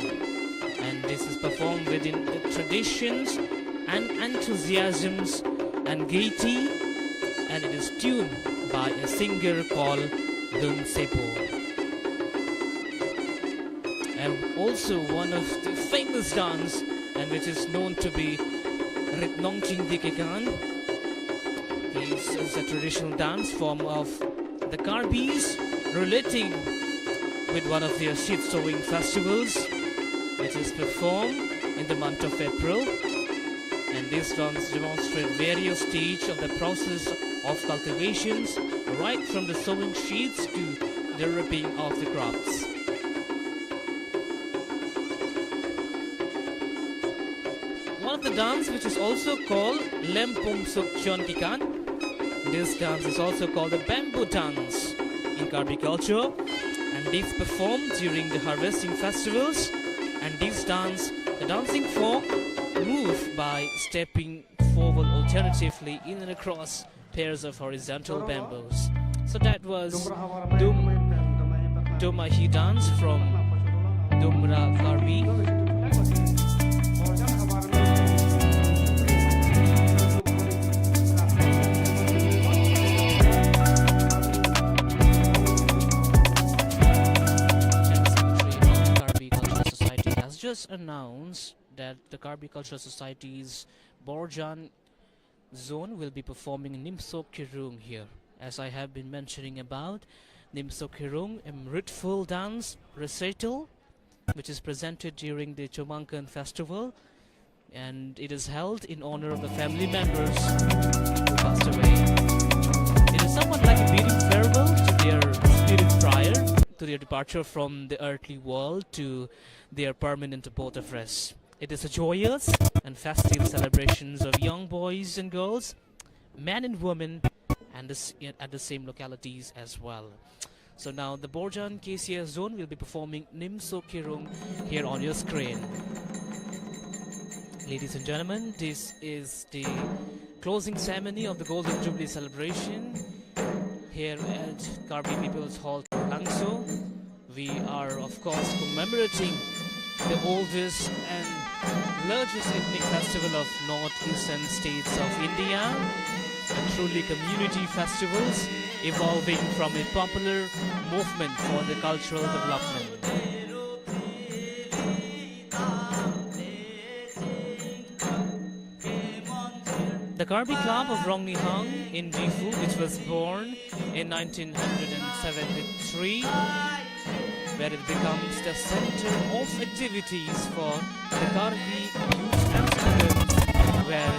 And this is performed within the traditions and enthusiasms and gaiety, and it is tuned by a singer called Dun Sepo. And also one of the famous dance, and which is known to be Rit Nongchingdi Kekan. This is a traditional dance form of the Karbis, relating with one of their seed sowing festivals, which is performed in the month of April. And these dance demonstrate various stages of the process of cultivations, right from the sowing seeds to the reaping of the crops. One of the dance which is also called Lempum Sukchon Kekan. This dance is also called the bamboo dance in Karbi culture, and this performed during the harvesting festivals. And this dance, the dancing folk, move by stepping forward, alternatively in and across pairs of horizontal bamboos. So that was Dum Dumahi dance from Dumra Karbi. General Secretary of the Karbi Cultural Society has just announced that the Karbi Cultural Society's Borjan zone will be performing Nimso Kirung here. As I have been mentioning about Nimso Kirung, a ritual dance recital which is presented during the Chumangkan festival, and it is held in honor of the family members who passed away. It is somewhat like a bidding farewell to their spirit prior to their departure from the earthly world to their permanent abode of rest. It is a joyous and festive celebrations of young boys and girls, men and women, and the s-, at the same localities as well. So now the Borjan K C S zone will be performing Nimso Kirung here on your screen. Ladies and gentlemen, this is the closing ceremony of the Golden Jubilee celebration here at Karbi People's Hall, Langso. We are, of course, commemorating the oldest and largest ethnic festival of northeastern states of India, a truly community festivals evolving from a popular movement for the cultural development. The Karbi Club of Rongnihang in Diphu, which was born in nineteen hundred and seventy-three, where it becomes the center of activities for the Karbi youth and students, where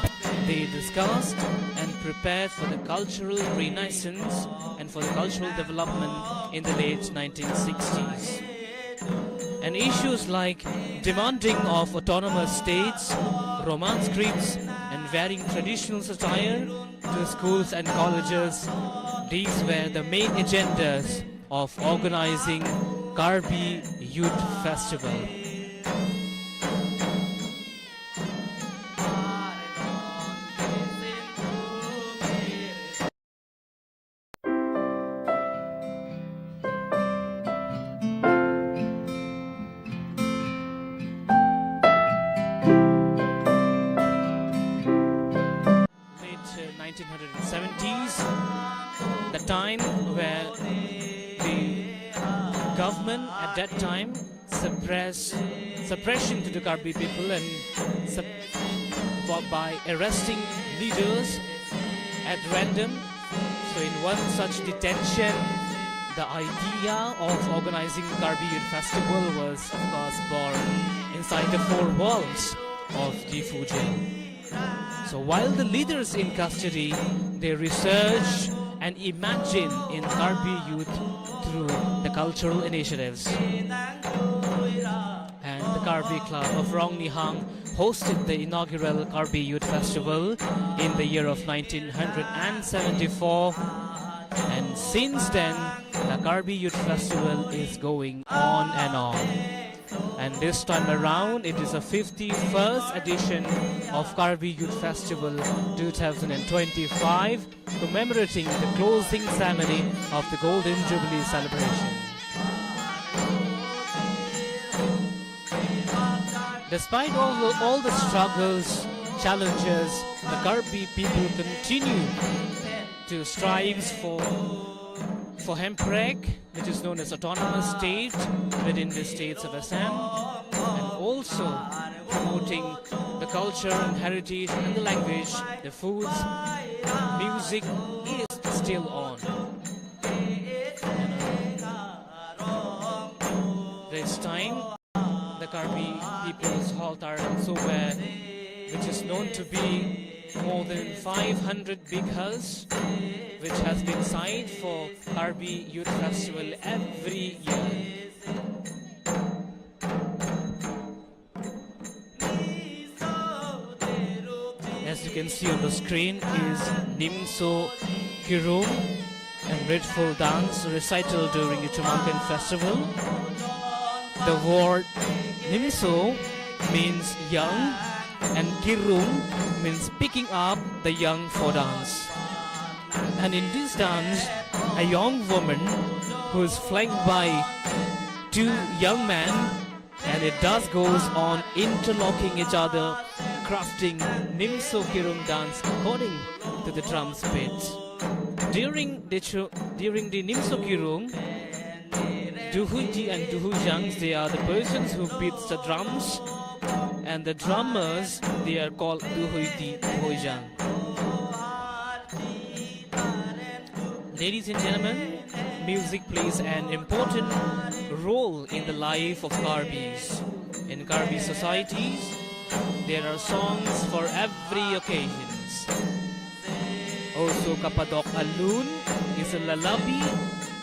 they discussed and prepared for the cultural renaissance and for the cultural development in the late nineteen sixties. And issues like demanding of autonomous states, Roman scripts, and wearing traditional attire to schools and colleges, these were the main agendas of organizing Karbi Youth Festival. Late, uh, nineteen seventies, the time where the government at that time suppress, suppression to the Karbi people and sup-, by arresting leaders at random. So in one such detention, the idea of organizing Karbi Youth Festival was, of course, born inside the four walls of Diphu jail. So while the leaders in custody, they research and imagine in Karbi youth through the cultural initiatives. And the Karbi Club of Rongnihang hosted the inaugural Karbi Youth Festival in the year of nineteen seventy-four. And since then, the Karbi Youth Festival is going on and on. And this time around, it is a fifty-first edition of Karbi Youth Festival two thousand twenty-five, commemorating the closing ceremony of the Golden Jubilee celebration. Despite all the, all the struggles, challenges, the Karbi people continue to strive for, for Hemprek, which is known as autonomous state within the states of Assam, and also promoting the culture and heritage and the language, the foods, music is still on. This time, the Karbi People's Hall Taralangso, where, which is known to be more than five hundred bighas, which has been site for Karbi Youth Festival every year. As you can see on the screen is Nimso Kirum, a ritual dance recital during Ichumangken festival. The word Nimso means young and Kirum means picking up the young for dance. And in this dance, a young woman who is flanked by two young men, and it does goes on interlocking each other, crafting Nimso Kirum dance according to the drums beats. During the chu-, during the Nimso Kirum, Duhuidi and Duhuijangs, they are the persons who beats the drums, and the drummers, they are called Duhuidi, Duhuijang. Ladies and gentlemen, music plays an important role in the life of Karbis. In Karbi societies, there are songs for every occasions. Also, Kapadok Alun is a lullaby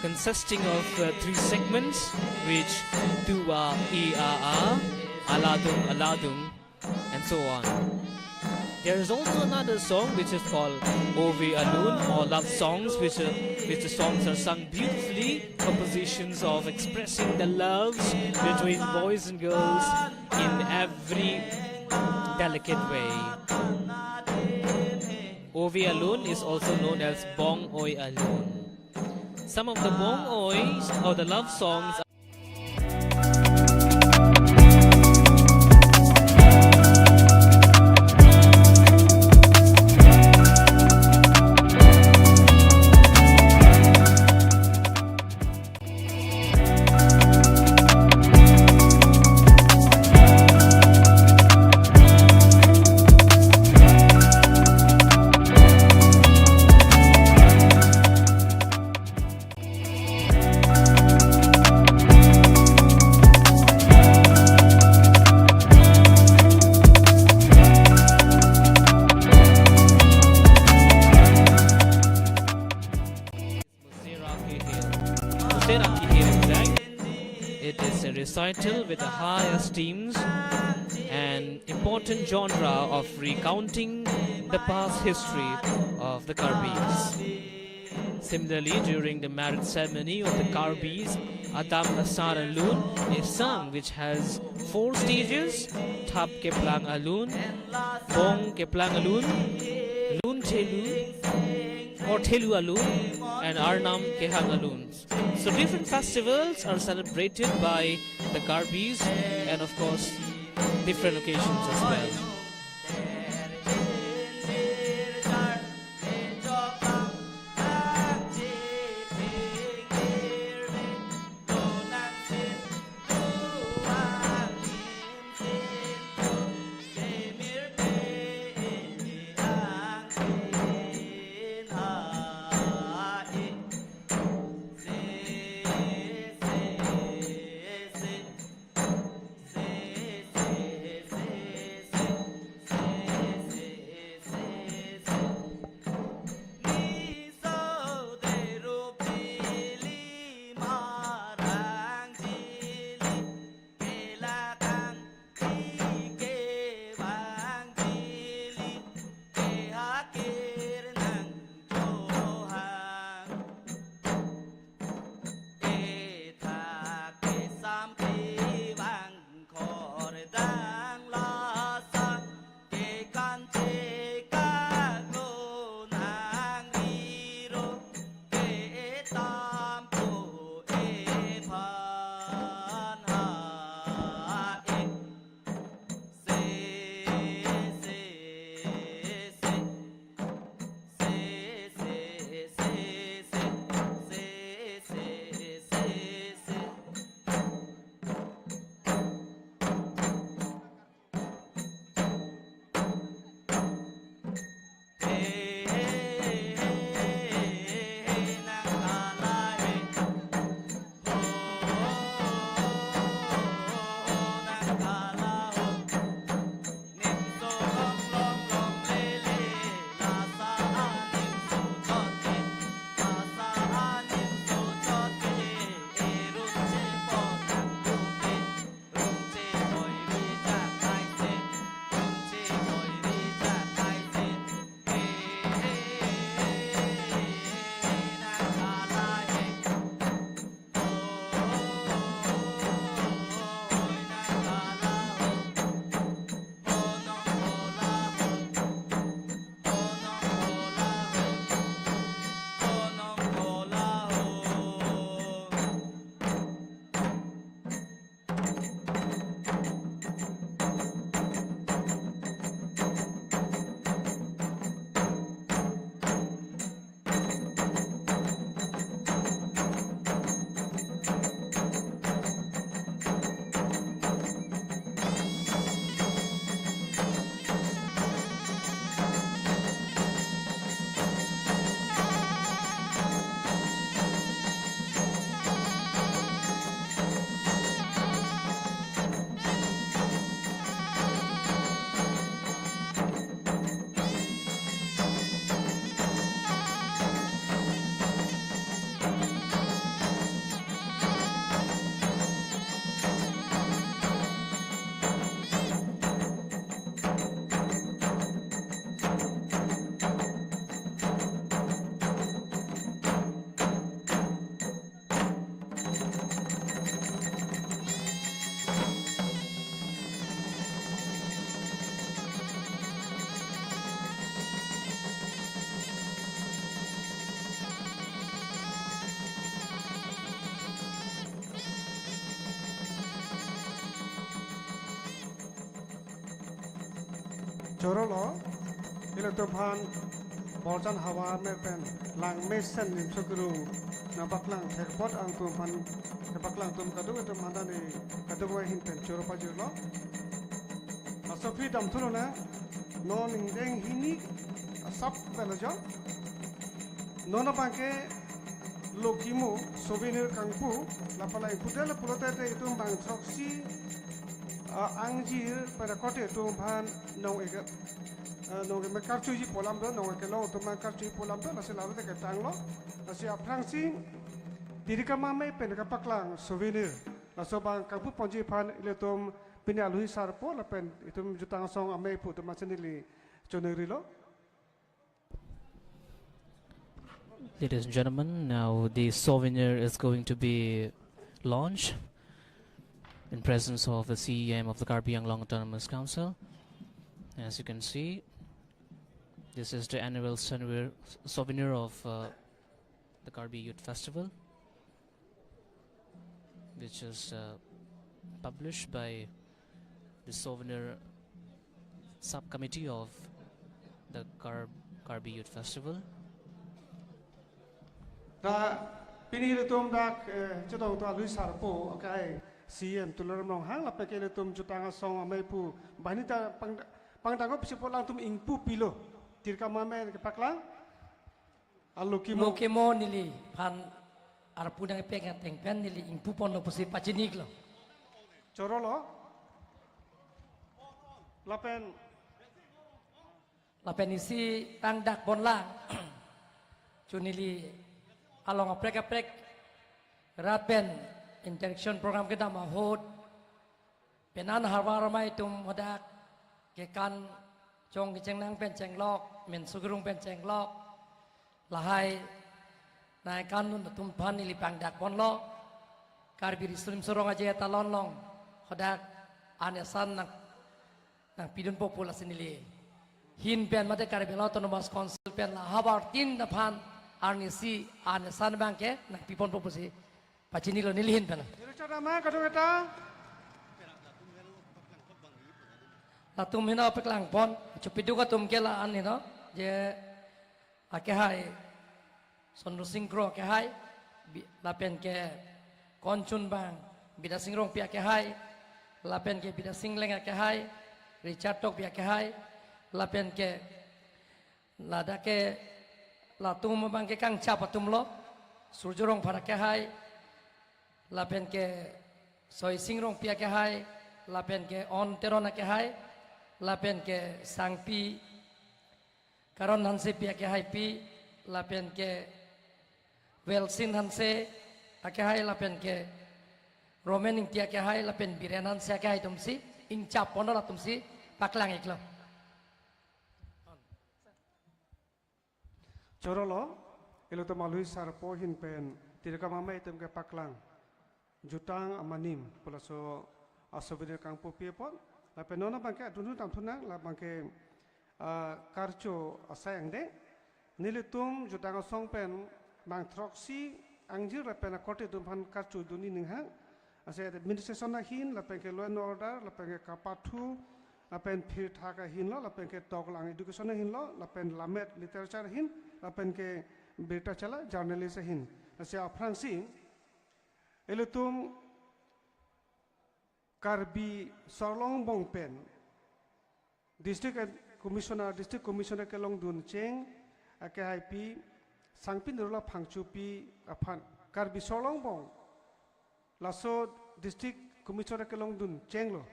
consisting of, uh, three segments, which tu a, i a a, aladung aladung, and so on. There is also another song which is called Ove Alun, or love songs, which are, which the songs are sung beautifully, compositions of expressing the loves between boys and girls in every delicate way. Ove Alun is also known as Bong Oi Alun. Some of the Bong Ois or the love songs Teraki Hiring Dang. It is a recital with the high esteems and important genre of recounting the past history of the Karbis. Similarly, during the marriage ceremony of the Karbis, Adam Asar Alun, a song which has four stages: Thap Keplang Alun, Bong Keplang Alun, Lun Thelu, Korthelu Alun, and Arnam Kehang Alun. So different festivals are celebrated by the Karbis, and of course, different occasions as well. Chorolo, ilitum aphan Borjan Havar Amer pen Langmesen Nimso Gurung nangpaklang thekpot angtum aphan, kepaklang atum kadokave atum aphan ta ne kadokave ahin pen choro pajirlo. Laso aphi damthu lonang, non ingdeng hini asap velajo. Non abangke Lokimo Souvenir Kangpu, lapala ingpudel pulote te itum bang throksi, ah, angjir pada kote itum aphan nong eke, ah, nong eke karchuji pu alam do, nong eke long itum aphan karchuji pu alam do, lasi lalu te ketanglo, lasi aphrangsi Tirikam amei pen kepaklang souvenir. Laso abang kangpu ponji aphan ilitum pini alohi sarpo lapen itum jutang asong amei aphu atum aphan si neli choningri lo. Ladies and gentlemen, now the souvenir is going to be launched in presence of the C E M of the Karbi Anglong Autonomous Council. As you can see, this is the annual souvenir, souvenir of uh, the Karbi Youth Festival, which is uh, published by the Souvenir Subcommittee of the Kar- Karbi Youth Festival. Ta pini ilitum dak eh, chetong to alohi sarpo akai C E M Tuliram Ronghang lapen ke ilitum jutang asong amei aphu banghini ta pang pangdangop si pu alangtum ingpu pilo. Tirikam amei kepaklang. Alo kimo. Lo kimo neliphan arpu nangpek ateng pen neli ingpu ponlo pusi pachini-iklo. Choro lo. Lapen lapen isi tangdak ponlang. Chu neli along aprek aprek rat pen interaction program kedam ahut penan harvar amei atum hadak kekan chong kecheng nang pen chenglok, men sugrung pen chenglok. Lahai nangkandun atum aphan neli pangdak ponlo. Karbi Riso Nimso Rong Aje Talon along hadak an esan nang nangpidunpo pu lasi neli ahin pen mate Karbi Anglong Autonomous Council pen la havar tin aphan arnisi an esan abangke nangpi ponpo pusi pachinilo neli ahin pen. Richard Rama, kadung eta. Latum heno paklang pon, chupiduk atum ke la-an heno, je akehai Sondro Sing Kro akehai, bi- lapen ke konchun abang Bidya Sing Rongpi akehai, lapen ke Bidya Sing Leng akehai, Richard Tokbi akehai, lapen ke ladak ke latum abang ke kangchap atum lo, Surjo Rongphar akehai, lapen ke Soi Sing Rongpi akehai, lapen ke On Teron akehai, lapen ke Sangpi Karon Hansepi akehaipi, lapen ke Welsin Hanse akehai, lapen ke Roman Ingti akehai, lapen Biren Hanse akehai atumsi ingchap ponlo, latumsi paklang-iklo. Choro lo, ilitum alohi sarpo ahin pen tirikam amei atum kepaklang jutang amanim pu laso asouvenir kangpupi apot. Lapen non abangke adun damthu nang, labangke ah, karcho asai angdeng. Nelitum jutang asong pen bang throksi angjir lapen akorte atum aphan karcho dunji ninghang. Ase administration ahin, lapen ke law and order, lapen ke kapathu, lapen phirthak ahin lo, lapen ke toklang education ahin lo, lapen lammet literature ahin, lapen ke birta chala journalist ahin. Ase aphrangsi ilitum Karbi Sorlong Bongbong pen District Commissioner, District Commissioner kelongdun cheng akehaipi Sangpi Nirmala Phangchopi aphan Karbi Sorlong Bongbong laso District Commissioner kelongdun chenglo.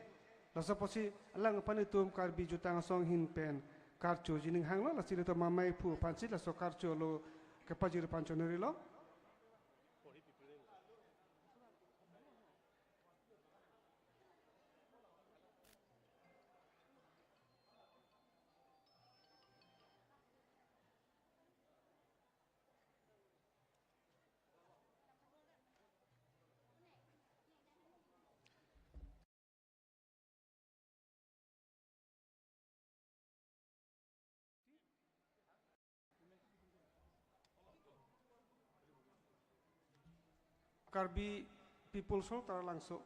Laso apotsi alang aphan itum Karbi jutang asong ahin pen karchoji ninghanglo, lasi ilitum amei aphu aphansi laso karcho alo kepajir aphan choningri lo. Karbi People's Hall, Taralangso.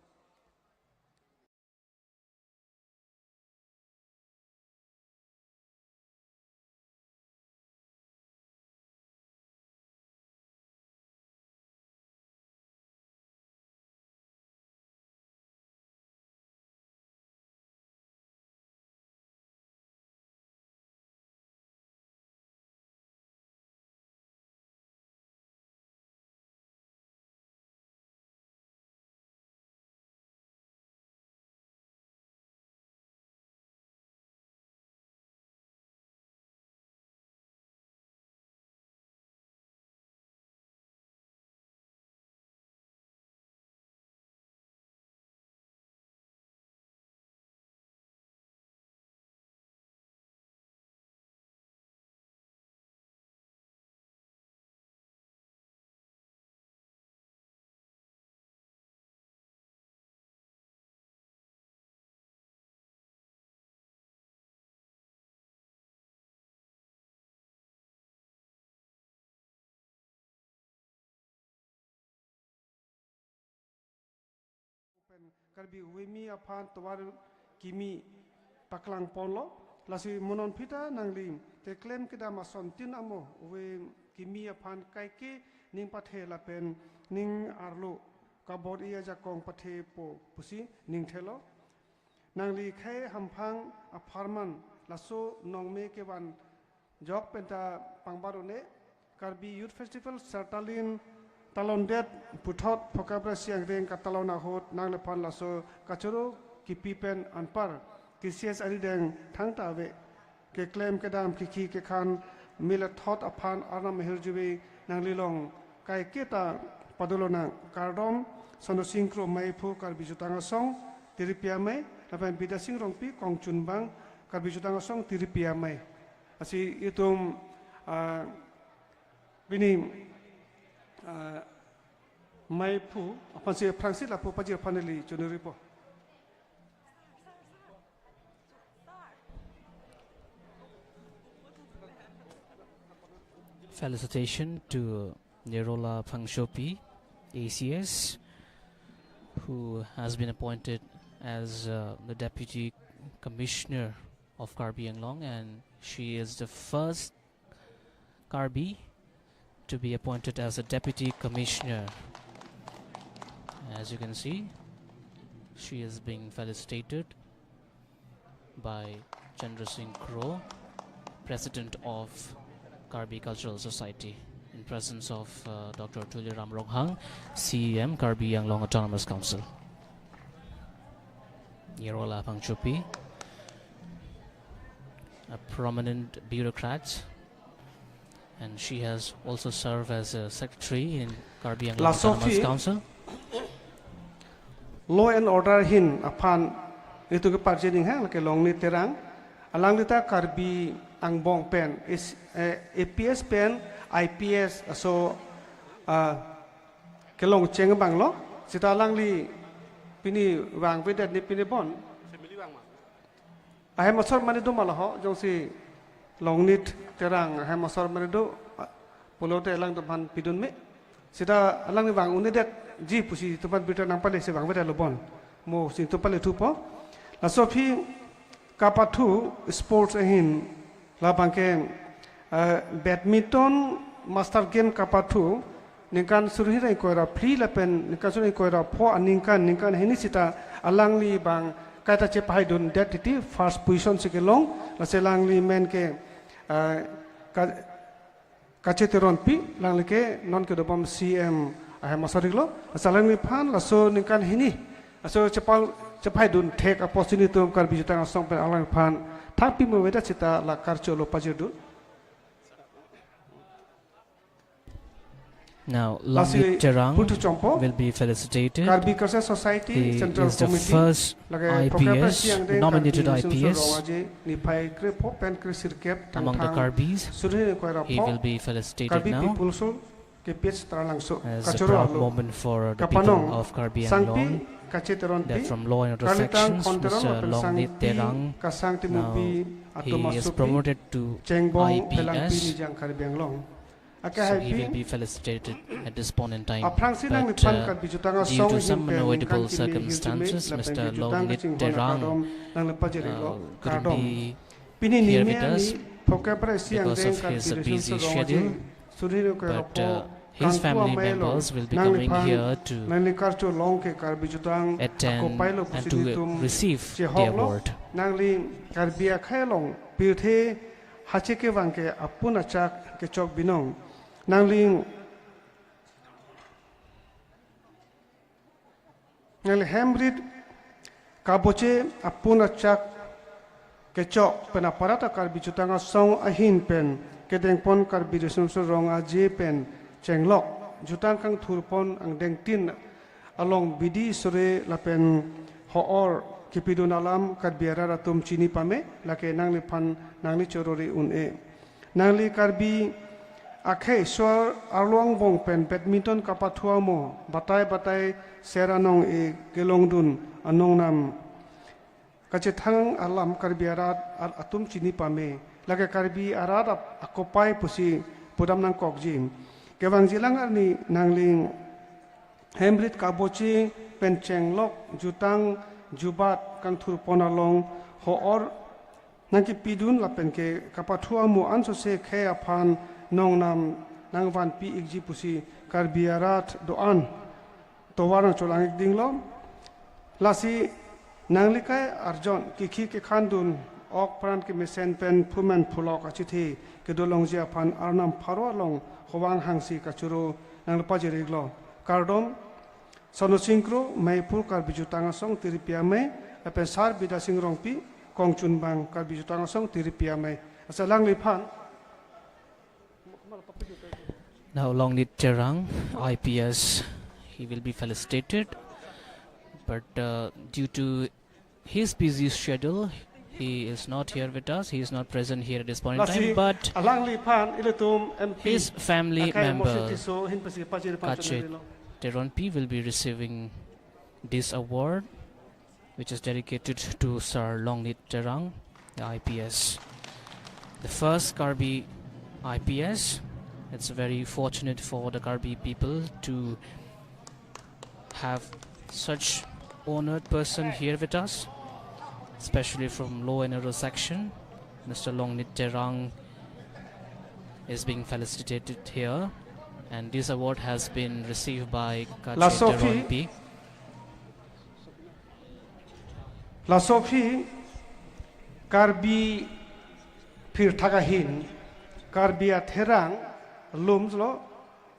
Karbi Uvimi aphan tovar kimi paklang ponlo. Lasi mo non aphi ta nangli keklem kedam asontin amo Uve kimi aphan kaike ning pathe lapen ning arlo kabor-i ajakong pathepo pusi ning thelo. Nangli khei hamphang apharman laso nongme kevan jok penta pangbar un-e. Karbi Youth Festival Sertalin talondet puthot Phongkapra Isi Angreng katalon ahut nangliphan laso kachoro kipi pen anpar K C S arideng thangta ave. Keklem kedam kiki kekhan mele thot aphan arnam ahirjuve nanglilong kaiketa padolonang. Kardom, Sono Sing Kro, Meiphu Karbi Jutang Asong Tiripi Amei, lapen Bidya Sing Rongpi, Kongchunbang Karbi Jutang Asong Tiripi Amei. Lasi itum, ah, pini, ah, Meiphu aphansi aphrangsi lapu pajir aphan neli choniripo. Felicitation to Nirola Phangchopi, A C S, who has been appointed as uh, the Deputy Commissioner of Karbi Anglong, and she is the first Karbi to be appointed as a Deputy Commissioner. As you can see, she is being felicitated by Chandra Singh Kro, President of Karbi Cultural Society, in presence of uh, Doctor Tuliram Ronghang, C E M, Karbi Anglong Autonomous Council. Nirola Phangchopi, a prominent bureaucrat, and she has also served as a secretary in Karbi Anglong Laso Autonomous aphi Council. Law and order ahin aphan itum keparje ninghang lake Longnit Terang. Alangli ta Karbi angbong pen is, eh, A P S pen I P S aso, ah, kelong cheng abang lo. Seta alangli pini vangvedet, ne pini bon ahem asor mane do ma laho, jongsi Longnit Terang ahem asor mane do, ah, pulote alangtum aphan pidun me. Seta alangli vang un-edetji pusi itum aphan birta nangpale si vangvedetlo bon. Mo si itum pale thupo. Laso aphi kapathu sports ahin labangke, eh, badminton master game kapathu ningkan suri ingkoi ra phli lapen ningkan suri ingkoi ra pho aningkan, ningkan hini seta alangli abang kaita chepahaidundet titi, first position si kelong. Lasi alangli men ke, eh, ka, Kache Teronpi, alangli ke non kedobom C M ahem asor iklo. Lasi alangliphan laso ningkan hini aso chepal, chepahaidun thek apotsi nelitum Karbi Jutang Asong pen alangliphan thakpi mo avedet seta la karcho lo pajirdun. Now, Longnit Terang will be felicitated. He is the first I P S, nominated I P S, among the Karbis. He will be felicitated now. As a proud moment for the people of Karbi Anglong, that from Law and Order sections, Mister Longnit Terang, now he is promoted to I P S. So he will be felicitated at this point in time. But uh, due to some unavoidable circumstances, Mister Longnit Terang uh, couldn't be here with us because of his busy schedule. But uh, his family members will be coming here to attend and to receive the award. Nangli Karbi akhei along pirthe hache kevang ke apun achak kechok binong. Nangli, nangli hemrit kaboche apun achak kechok pen aparata Karbi Jutang Asong ahin pen kedengpon Karbi Riso Nimso Rong Aje pen chenglok jutang kangthurpon angdengtin along bidi sore lapen ho-or kipidun alam Karbi arat atum chini pame, lake nangliphan nangli chorori un-e. Nangli Karbi akhei so arlo angbong pen badminton kapathu amo batai batai ser anong-e kelongdun anong nam kachethang alam Karbi arat at-, atum chini pame. Lake Karbi arat ap-, akopai pusi pudam nangkokji. Kevangjilang arni nangli hemrit kaboche pen chenglok jutang jubat kangthurpon along ho-or nangkepidun lapen ke kapathu amo ansose khei aphan nongnam nangvanpi ikji pusi Karbi arat do-an tovar nangcholang ikdinglo. Lasi nanglikai arjon kikhi kekhandun ok pran kemesen pen phumen phulok achethe kedolongji aphan Arnam pharo along hovang hangsi kachoro nanglipajir iklo. Kardom, Sono Singkro, Maiphu Karbi Jutang Asong Tiripi Amei, lapen Sar Bidya Sing Rongpi, Kongchunbang Karbi Jutang Asong Tiripi Amei. Lasi alangliphan. Now Longnit Terang, I P S, he will be felicitated, but uh, due to his busy schedule, he is not here with us. He is not present here at this point in time. Lasi but alangliphan ilitum M P his family akai member Mosi Tisso ahin pensi pajir aphan Kache chonirilo. Teronpi will be receiving this award, which is dedicated to Sir Longnit Terang, the I P S, the first Karbi I P S. It's very fortunate for the Karbi people to have such honored person here with us, especially from Lower Inner Road section. Mister Longnit Terang is being felicitated here, and this award has been received by Kache Laso aphi Teronpi. Laso aphi Karbi phirthak ahin, Karbi atherang lumlo,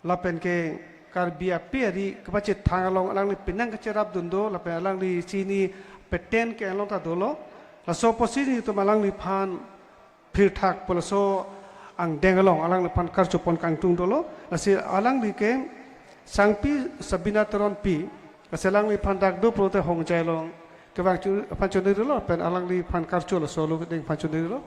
lapen ke Karbi api ari kepachethang along alangli penang kacherapdun do, lapen alangli chini peten ke along ta dolo. Laso apotsi nelitum alangliphan phirthak pu laso angdeng along alangliphan karchopon kangtung dolo. Lasi alangli ke Sangpi Sabina Teronpi, lasi alangliphan dak do pulote hongjai along kevang chu aphan chonirilo, pen alangliphan karcho laso along kedeng aphan chonirilo.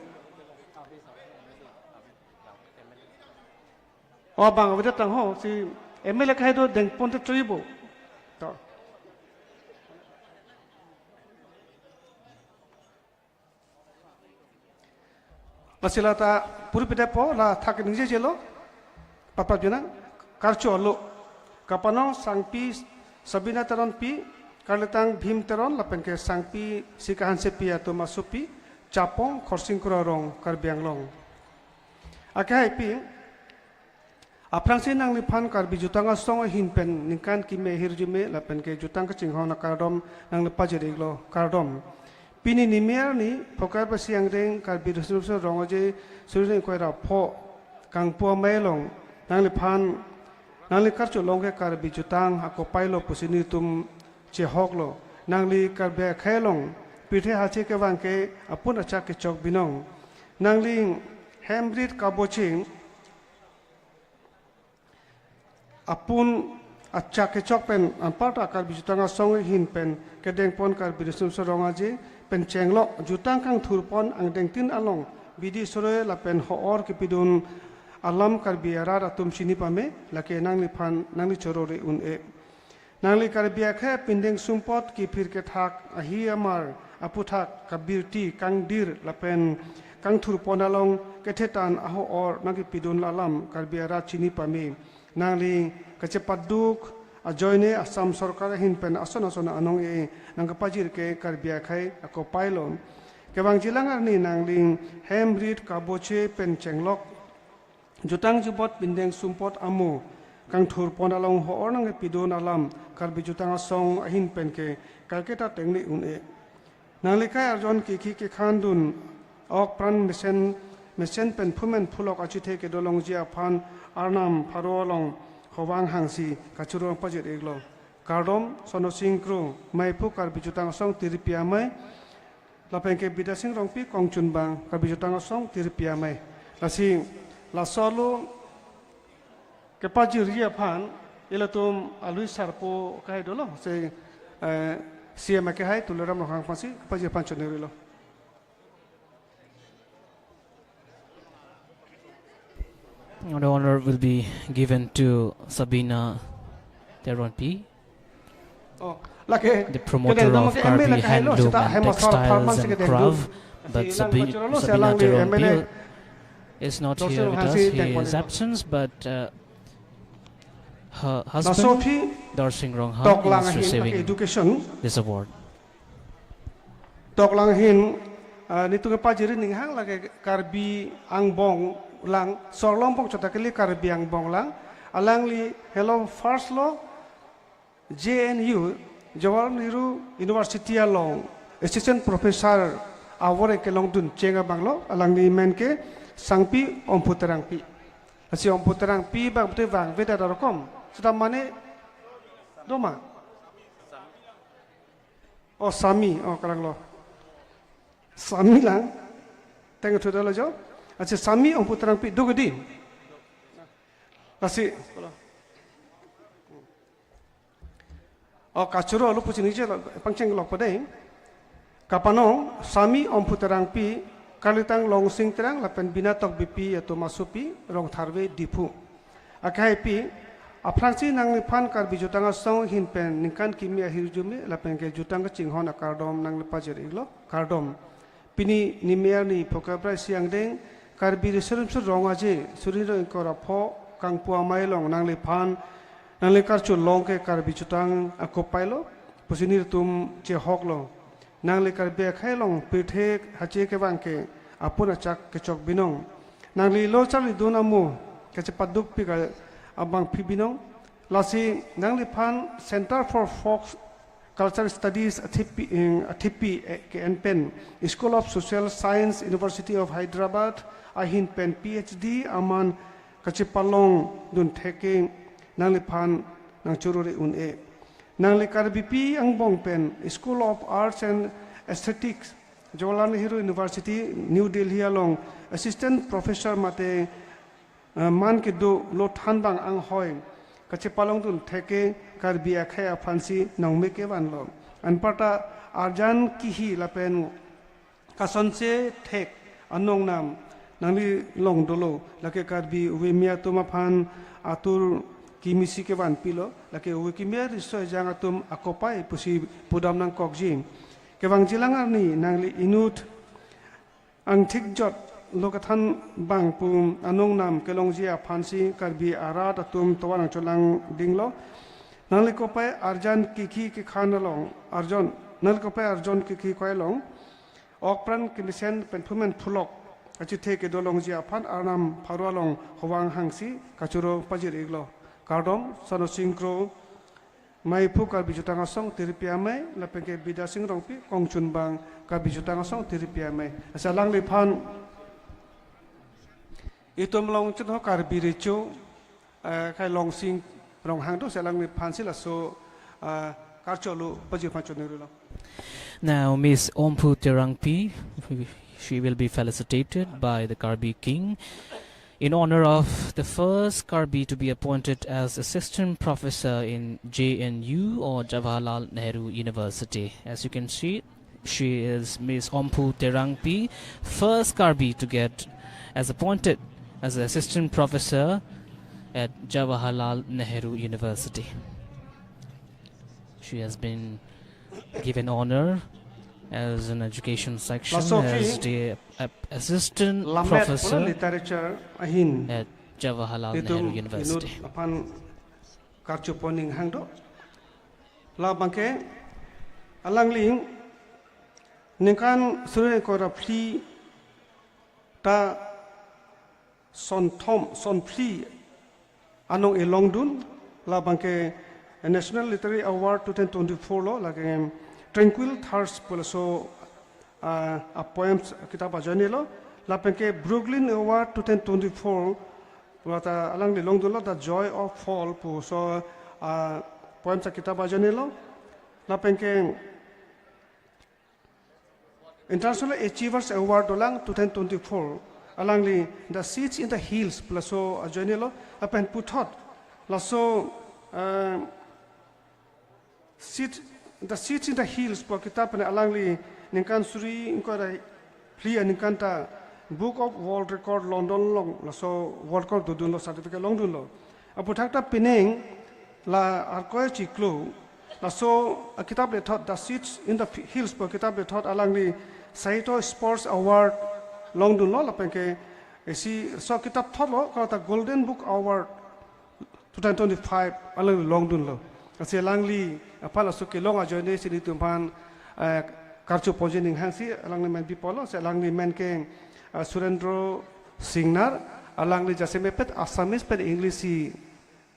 O abang avedet tang ho, si M L A kahai do dengponte choibo. To. Lasi lata puri pedepo, la thak ningjejelo. Papa juna karcho lo. Kapanong Sangpi Sabina Teronpi, karletang Bhim Teron, lapen ke Sangpi Sika Hansepi atum asopi, Chapong Khorsing Kro Arong, Karbi Anglong. Akehaipi, aphrangsi nangliphan Karbi Jutang Asong ahin pen ningkan kimi ahirjume lapen ke jutang kachinghon akardom nanglipajir iklo, kardom. Pini nimi arni Phokai Pasi angdeng Karbi Riso Nimso Rong Aje suri ingkoi ra pho kangpu amei along nangliphan nangli karcho along ke Karbi jutang akopai lo pusi nelitum chehoklo. Nangli Karbi akhei along pirthe hache kevang ke apun achak kechok binong. Nangli hem rit kaboche apun achak kechok pen anparta Karbi Jutang Asong ahin pen kedengpon Karbi Riso Nimso Rong Aje pen chenglok jutang kangthurpon angdengtin along bidi soroi lapen ho-or kepidun alam Karbi arat atum chini pame, lake nangliphan nangli chorore un-e. Nangli Karbi akhei apindeng sumpot kiphir kethak ahi amar aphuthak kabirti kangdir lapen kangthurpon along kethetan aho-or nangkepidun alam Karbi arat chini pame. Nangli kachepaduk ajoine Assam Sorkar ahin pen ason ason anong-e nangkepajir ke Karbi akhei akopai lo. Kevangjilang arni nangli hem rit kaboche pen chenglok jutang jubot pindeng sumpot amo kangthurpon along ho-or nangkepidun alam Karbi Jutang Asong ahin pen ke kaiketa tengne un-e. Nanglikai arjon kikhi kekhandun ok pran mesen mesen pen phumen phulok achethe kedolongji aphan Arnam pharo along hovang hangsi kachoro pajir iklo. Kardom, Sono Singkro, Maiphu Karbi Jutang Asong Tiripi Amei, lapen ke Bidya Sing Rongpi Kongchunbang Karbi Jutang Asong Tiripi Amei. Lasi laso alo kepajirji aphan ilitum alui sarpo kahai dolo, si eh, C M akehai Tuliram Ronghang aphansi kepajir aphan chonirilo. The honor will be given to Sabina Teronpi, Oh, lake the promoter kedeng dong of ke M L A Karbi kahai lo, Handloom seta and Hema Sar Textiles Pharmacy and kedeng Craft, dong. but Si lang Sabi- kachoro lo, si Sabina alangli M L A Teronpi is not Dorsi here with Ronghang us. si He deng is pon absent, but uh, Her husband, Darsing Ronghang, is receiving this award. Toklang ahin, toklang ahin, ah, netum kepajir ning hang lake Karbi angbong lang, Sorlong Bongchot ta kali, Karbi angbong lang. Alangli helo first lo J N U, Jawaharlal Nehru University along Assistant Professor awor kelongdun cheng abang lo, alangli men ke Sangpi Omphu Terangpi. Lasi Omphu Terangpi abang pute vangvedet arokom. Seta mane doma. Oh, Sami, oh, kalang lo. Sami lang. Teng thu dalo jo. Lasi Sami Omphu Terangpi do gedi. Lasi. Oh, kachoro lo pusi ningje lo, pangcheng lo pade. Kapanong, Sami Omphu Terangpi, Karlitang Longsing Terang, lapen Bina Tokbipi atum asopi, Rongtharve Diphu. Akehaipi, aphrangsi nangliphan Karbi Jutang Asong ahin pen ningkan kimi ahirjume, lapen ke jutang kachinghon akardom nangli pajir-iklo, kardom. Pini nimer ni Phukebrai isi angdeng, Karbi Riso Nimso Rong Aje, suri ro ingkoi ra pho, kangpu amei along nangliphan, nangli karcho long ke Karbi Jutang akopai lo, pusi nelitum chehok lo. Nangli Karbi akhei along pirthe hache kevang ke apun achak kechok binong. Nangli lo charlidun amo kachepadukpik abangpi binong. Lasi nangliphan Center for Folk Culture Studies athepi, eh, athepi, eh, ke-en pen School of Social Science, University of Hyderabad ahin pen P H D aman kachepalongdun thek ke nangliphan nangchorore un-e. Nangli Karbipi angbong pen School of Arts and Aesthetics, Jawaharlal Nehru University, New Delhi along Assistant Professor mate, eh, man kedo lo thanbang anghoi kachepalongdun thek ke Karbi akhei aphansi nongmek kevan lo. Anparta arjan kihi lapen kasonse thek anong nam nangli long dolo, lake Karbi ove kimi atum aphan atur kimi si kevanpi lo, lake ove kimi riso ejang atum akopai pusi pudam nangkokji. Kevangjilang arni nangli inut angthik jot lo kathanbang pu anong nam kelongji aphansi Karbi arat atum tovar nangcholang dinglo. Nangli kopai arjan kihi kekhan along, arjon, nangli kopai arjon kihi koi along, okpran kemesen pen phumen phulok achethe kedo longji aphan Arnam pharo along hovang hangsi kachoro pajir-iklo. Kardom, Sono Sing Kro, Meiphu Karbi Jutang Asong tiripi amei, lapen ke Bidyasing Rongpi, kongchunbang Karbi Jutang Asong tiripi amei. Lasi alangliphan itum along chetho Karbi Recho, eh, akhei Longsing Ronghang do, lasi alangliphansi laso, eh, karcho lo pajir pachonirlo. Now, Miss Omphu Terangpi, she will be felicitated by the Karbi King in honor of the first Karbi to be appointed as Assistant Professor in J N U or Jawaharlal Nehru University. As you can see, she is Miss Omphu Terangpi, first Karbi to get as appointed as an Assistant Professor at Jawaharlal Nehru University. She has been given honor as an education section, laso as aphi the ap-, assistant lamet professor pura literature ahin at Jawaharlal itum Nehru University. Inut aphan karcho pon ning hang do. Labang ke alangli ningkan suri ingkoi ra phli ta sonthom, sonphli anong elongdun, labang ke National Literary Award two thousand twenty-four lo, lake Tranquil Thirst pu laso, ah, a poems kitab ajoine lo, lapen ke Brooklyn Award two thousand twenty-four, lata alangli longdunlo The Joy of Fall pu laso, ah, poems kitab ajoine lo, lapen ke International Achievers Award dolang two thousand twenty-four, alangli The Seeds in the Hills pu laso ajoine lo, lapen puthot laso, eh, Seed, The Seeds in the Hills pu kitab pen alangli ningkan suri ingkoi ra phli aningkan ta Book of World Record London along laso World Record dodunlo, certificate longdunlo. Aphuthak ta pining la Arkoi chiklo, laso akitab lethot The Seeds in the Hills pu kitab lethot alangli Sahitya Sports Award longdunlo, lapen ke isi laso kitab thotlo, kata Golden Book Award two thousand twenty-five alangli longdunlo. Lasi alangli aphan laso kelong ajoine si nelitum aphan, eh, karcho ponji ning hangsi alangli men bipolo, si alangli men ke, eh, Surendra Singnar, alangli jasemet Assamese pen English si,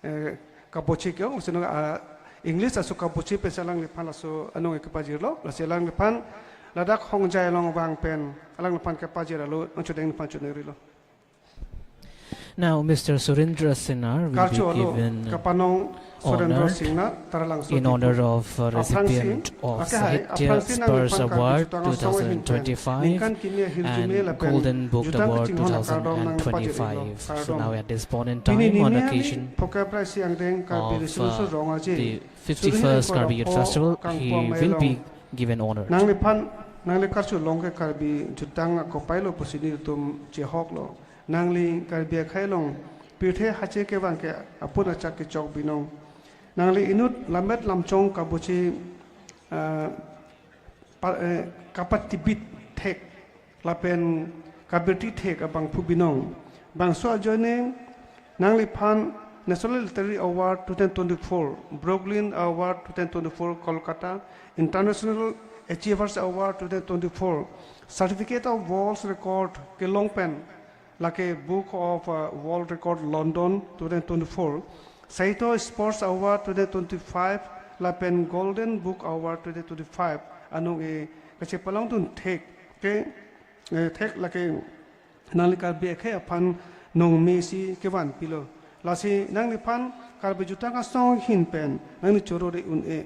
eh, kabochi ke-ong, sino, ah, English aso kabochi pen si alangliphan laso anong kepajirlo, lasi alangliphan ladak hongjai along vang pen alangliphan kepajir alo, nangchodeng aphan choningrilo. Now, Mister Surendra Singnar will Karcho be alo given kapanong Surendra honor Singnar, Taralangso in honor Diphu. Of, uh, Aphrangsi, recipient of akehai, Sahitya aphrangsi Sparsh nangliphan Karbi Award Jutang Asong ahin pen two thousand twenty-five ningkan kimi ahirjume and lapen Golden Book Jutang Award kachinghon akardom nangpajir-iklo. two thousand twenty-five. So kardom. Now at this point in Pini time, on nimi arni occasion Phokep Raisi angdeng Karbi of, Resource uh, Rong Aje, the Suri fifty-first Karbi Youth Hengkoi Festival, Rapho he Kangpu Amei will along be given honor. Nangli aphan, nangli karcho along ke Karbi Jutang akopai lo pusi nelitum chehoklo. Nangli Karbi akhei along pirthe hache kevang ke apun achak kechok binong. Nangli inut lammet lamchong kabochi, ah, pa-, eh, kapatibit thek lapen kabirti thek abangphu binong. Bangso ajoine nangliphan National Literary Award two thousand twenty-four, Brooklyn Award two thousand twenty-four, Kolkata, International Achievers Award two thousand twenty-four, Certificate of World Record kelong pen, lake Book of, uh, World Record London two thousand twenty-four, Sahitya Sparsh Award two thousand twenty-five, lapen Golden Book Award two thousand twenty-five, anong-e kachepalongdun thek ke, eh, thek lake nangli Karbi akhei aphan nongme si kevan pilo. Lasi nangliphan Karbi Jutang Asong ahin pen nangli choro re un-e.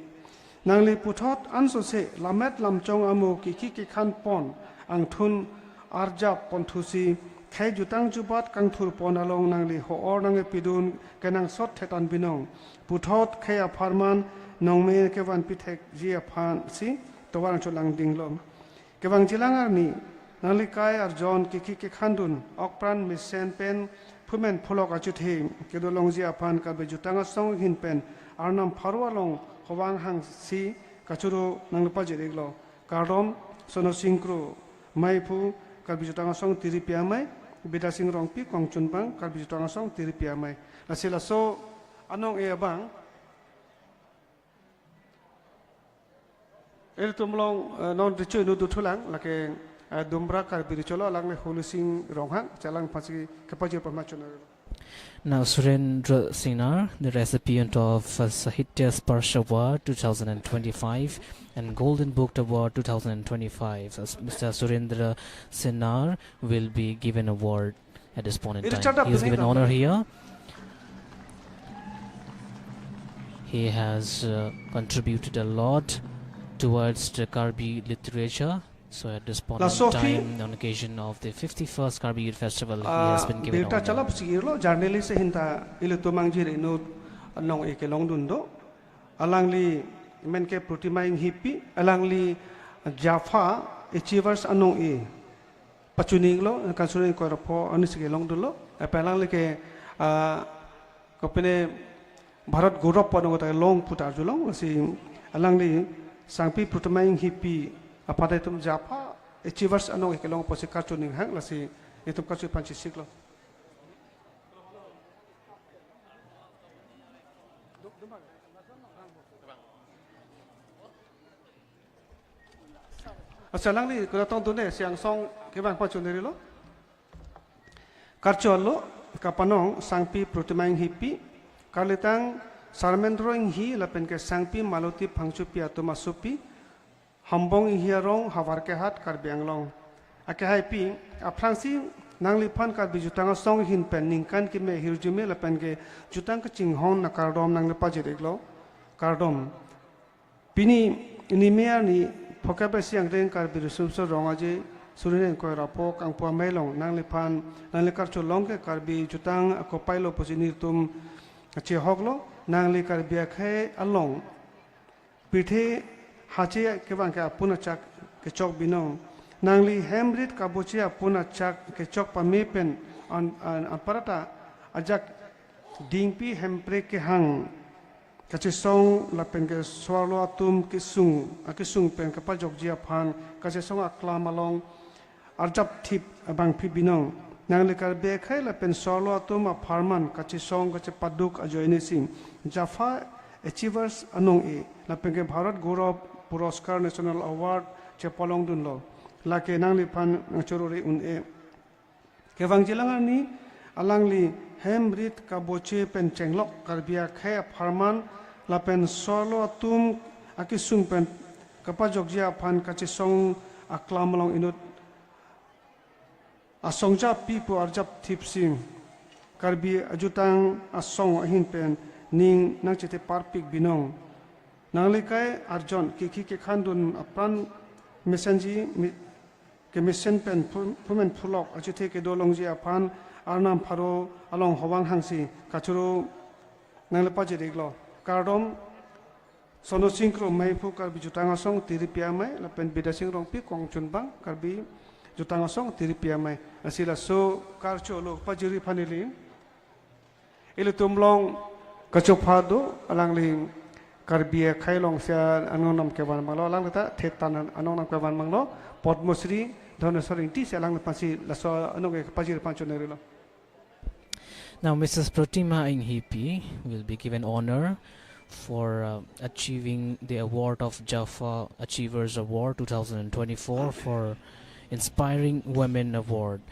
Nangli puthot ansose lammet lamchong amo kiki kekhan pon angthun arjap ponthusi khei jutang jubat kangthur pon along nangli ho-or nangkepidun kenangsot thetan binong. Puthot khei apharman nongme kevanpi thekji aphansi tovar nangcholangdinglo. Kevangjilang arni, nangli kai arjon kiki kekhandun, okpran mesen pen phumen phulok achethe kedolongji aphan Karbi Jutang Asong ahin pen Arnam pharo along hovang hangsi kachoro nanglipajir-iklo. Kardom, Sono Sing Kro, Maiphu, Karbi Jutang Asong Tiripi Amei, Bidya Sing Rongpi, Kongchunbang, Karbi Jutang Asong Tiripi Amei. Lasi laso anong-e abang ilitum along, eh, non recho inut dothulang, lake, eh, Dumbra Karbi Recho lo, alangli Holy Sing Ronghang, si alangphansi kepajir pama chonari. Now, Surendra Singnar, the recipient of, uh, Sahitya Sparsh Award two thousand twenty-five and Golden Book Award two thousand twenty-five. As Mister Surendra Singnar will be given award at this point in Iri time. He is given honor here. He has, uh, contributed a lot towards the Karbi literature. So at this point in time, on occasion of the fifty-first Karbi Youth Festival, he has been given honor. Birta chalap si irlo, journalist ahin ta ilitum angjir inut anong-e kelongdun do. Alangli men ke Protima Inghipi, alangli Jaffa Achievers anong-e pachuninglo, Council Ingkoi Rapho arni si kelongdunlo, lapen alangli ke, ah, kopine Bharat Gaurav pu anong ta long pu ta arjulong, lasi alangli Sangpi Protima Inghipi aphan ta itum Jaffa Achievers anong kelong apotsi karcho ning hang, lasi itum karcho aphan chisiklo. Accha, alangli kuda tong dune, si angsong kevang pachoneri lo. Karcho alo, kapanong Sangpi Protima Inghipi, karlitang Sarmendro Inghi lapen ke Sangpi Maloti Phangchopi atum asopi, Hambong Inghi arong, Howraghat, Karbi Anglong. Akehaipi, aphrangsi nangliphan Karbi Jutang Asong ahin pen ningkan kimi ahirjume lapen ke jutang kachinghon akardom nangli pajir-iklo, kardom. Pini nime arni Phokep Raisi angdeng Karbi Riso Nimso Rong Aje, Suri Ingkoi Rapho Kangpu Amei along nangliphan, nangli karcho along ke Karbi Jutang akopai lo pusi nelitum chehoklo, nangli Karbi akhei along pirthe hache kevang ke apun achak kechok binong. Nangli hem rit kabochi apun achak kechok pame pen an, an, anparta ajak dingpi hemprek kehang kachesong lapen ke swarlo atum kesung, akesung pen kapajokji aphan kachesong aklam along arjap thip abangpi binong. Nangli Karbi akhei lapen so-arlo atum apharman kachesong kachepaduk ajoinesi JAFA Achievers anong-e lapen ke Bharat Gaurav Puraskar National Award chepalongdunlo. Lake nangliphan nangchorori un-e. Kevangjilang arni alangli hem rit kaboche pen chenglok Karbi akhei apharman lapen so-arlo atum akesung pen kapajokji aphan kachesong aklam along inut asongja pipo arjap thipsi Karbi ajutang asong ahin pen ning nangchetheparpik binong. Nanglikai arjon kiki kekhandun apran mesenji mi-, kemesen pen phu-, phumen phulok achethe kedo longji aphan Arnam pharo along hovang hangsi kachoro nanglepajir-iklo. Kardom Sono Sing Kro, meiphu Karbi Jutang Asong Tiripi Amei, lapen Bidya Sing Rongpi, kongchunbang Karbi Jutang Asong Tiripi Amei. Lasi laso karcho lo pajirji aphan neli ilitum along kachopha do, alangli Karbi akhei alongsi anong nam kevan abanglo, alangli ta thetan anong nam kevan abanglo, Padma Shri Dhaneswar Ingti si alangliphansi laso anong kepajirji aphan chonerilo. Now, Missus Pratima Inghipi will be given honor for, uh, achieving the award of JAFA Achievers Award two thousand twenty-four for Inspiring Women Award.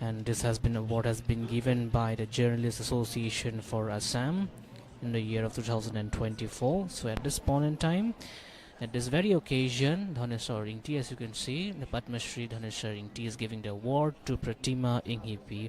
And this has been, award has been given by the Journalist Association for Assam in the year of two thousand twenty-four. So at this point in time, at this very occasion, Dhaneswar Ingti, as you can see, the Padma Shri Dhaneswar Ingti is giving the award to Pratima Inghipi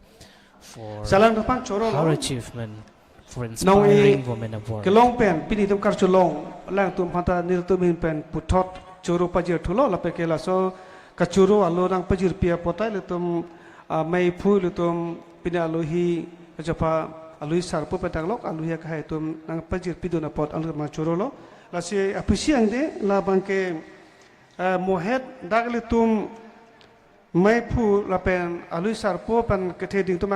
for Salang depan choro her lo. Achievement for Nong i Inspiring Women Award. Kelong pen, pini itum karcho along, alangtum aphanta nelitum ahin pen puthot choro pajirthulo, lapen ke laso kachoro alo nangpajirpi apot ta ilitum, ah, meiphu ilitum pini alohi kachopha alohi sarpo pen tanglok alohi akehai atum nangpajirpidun apot alangtum chorolo. Lasi apisi angde labang ke, eh, mohet dak ilitum meiphu lapen alohi sarpo pen kethe ding atum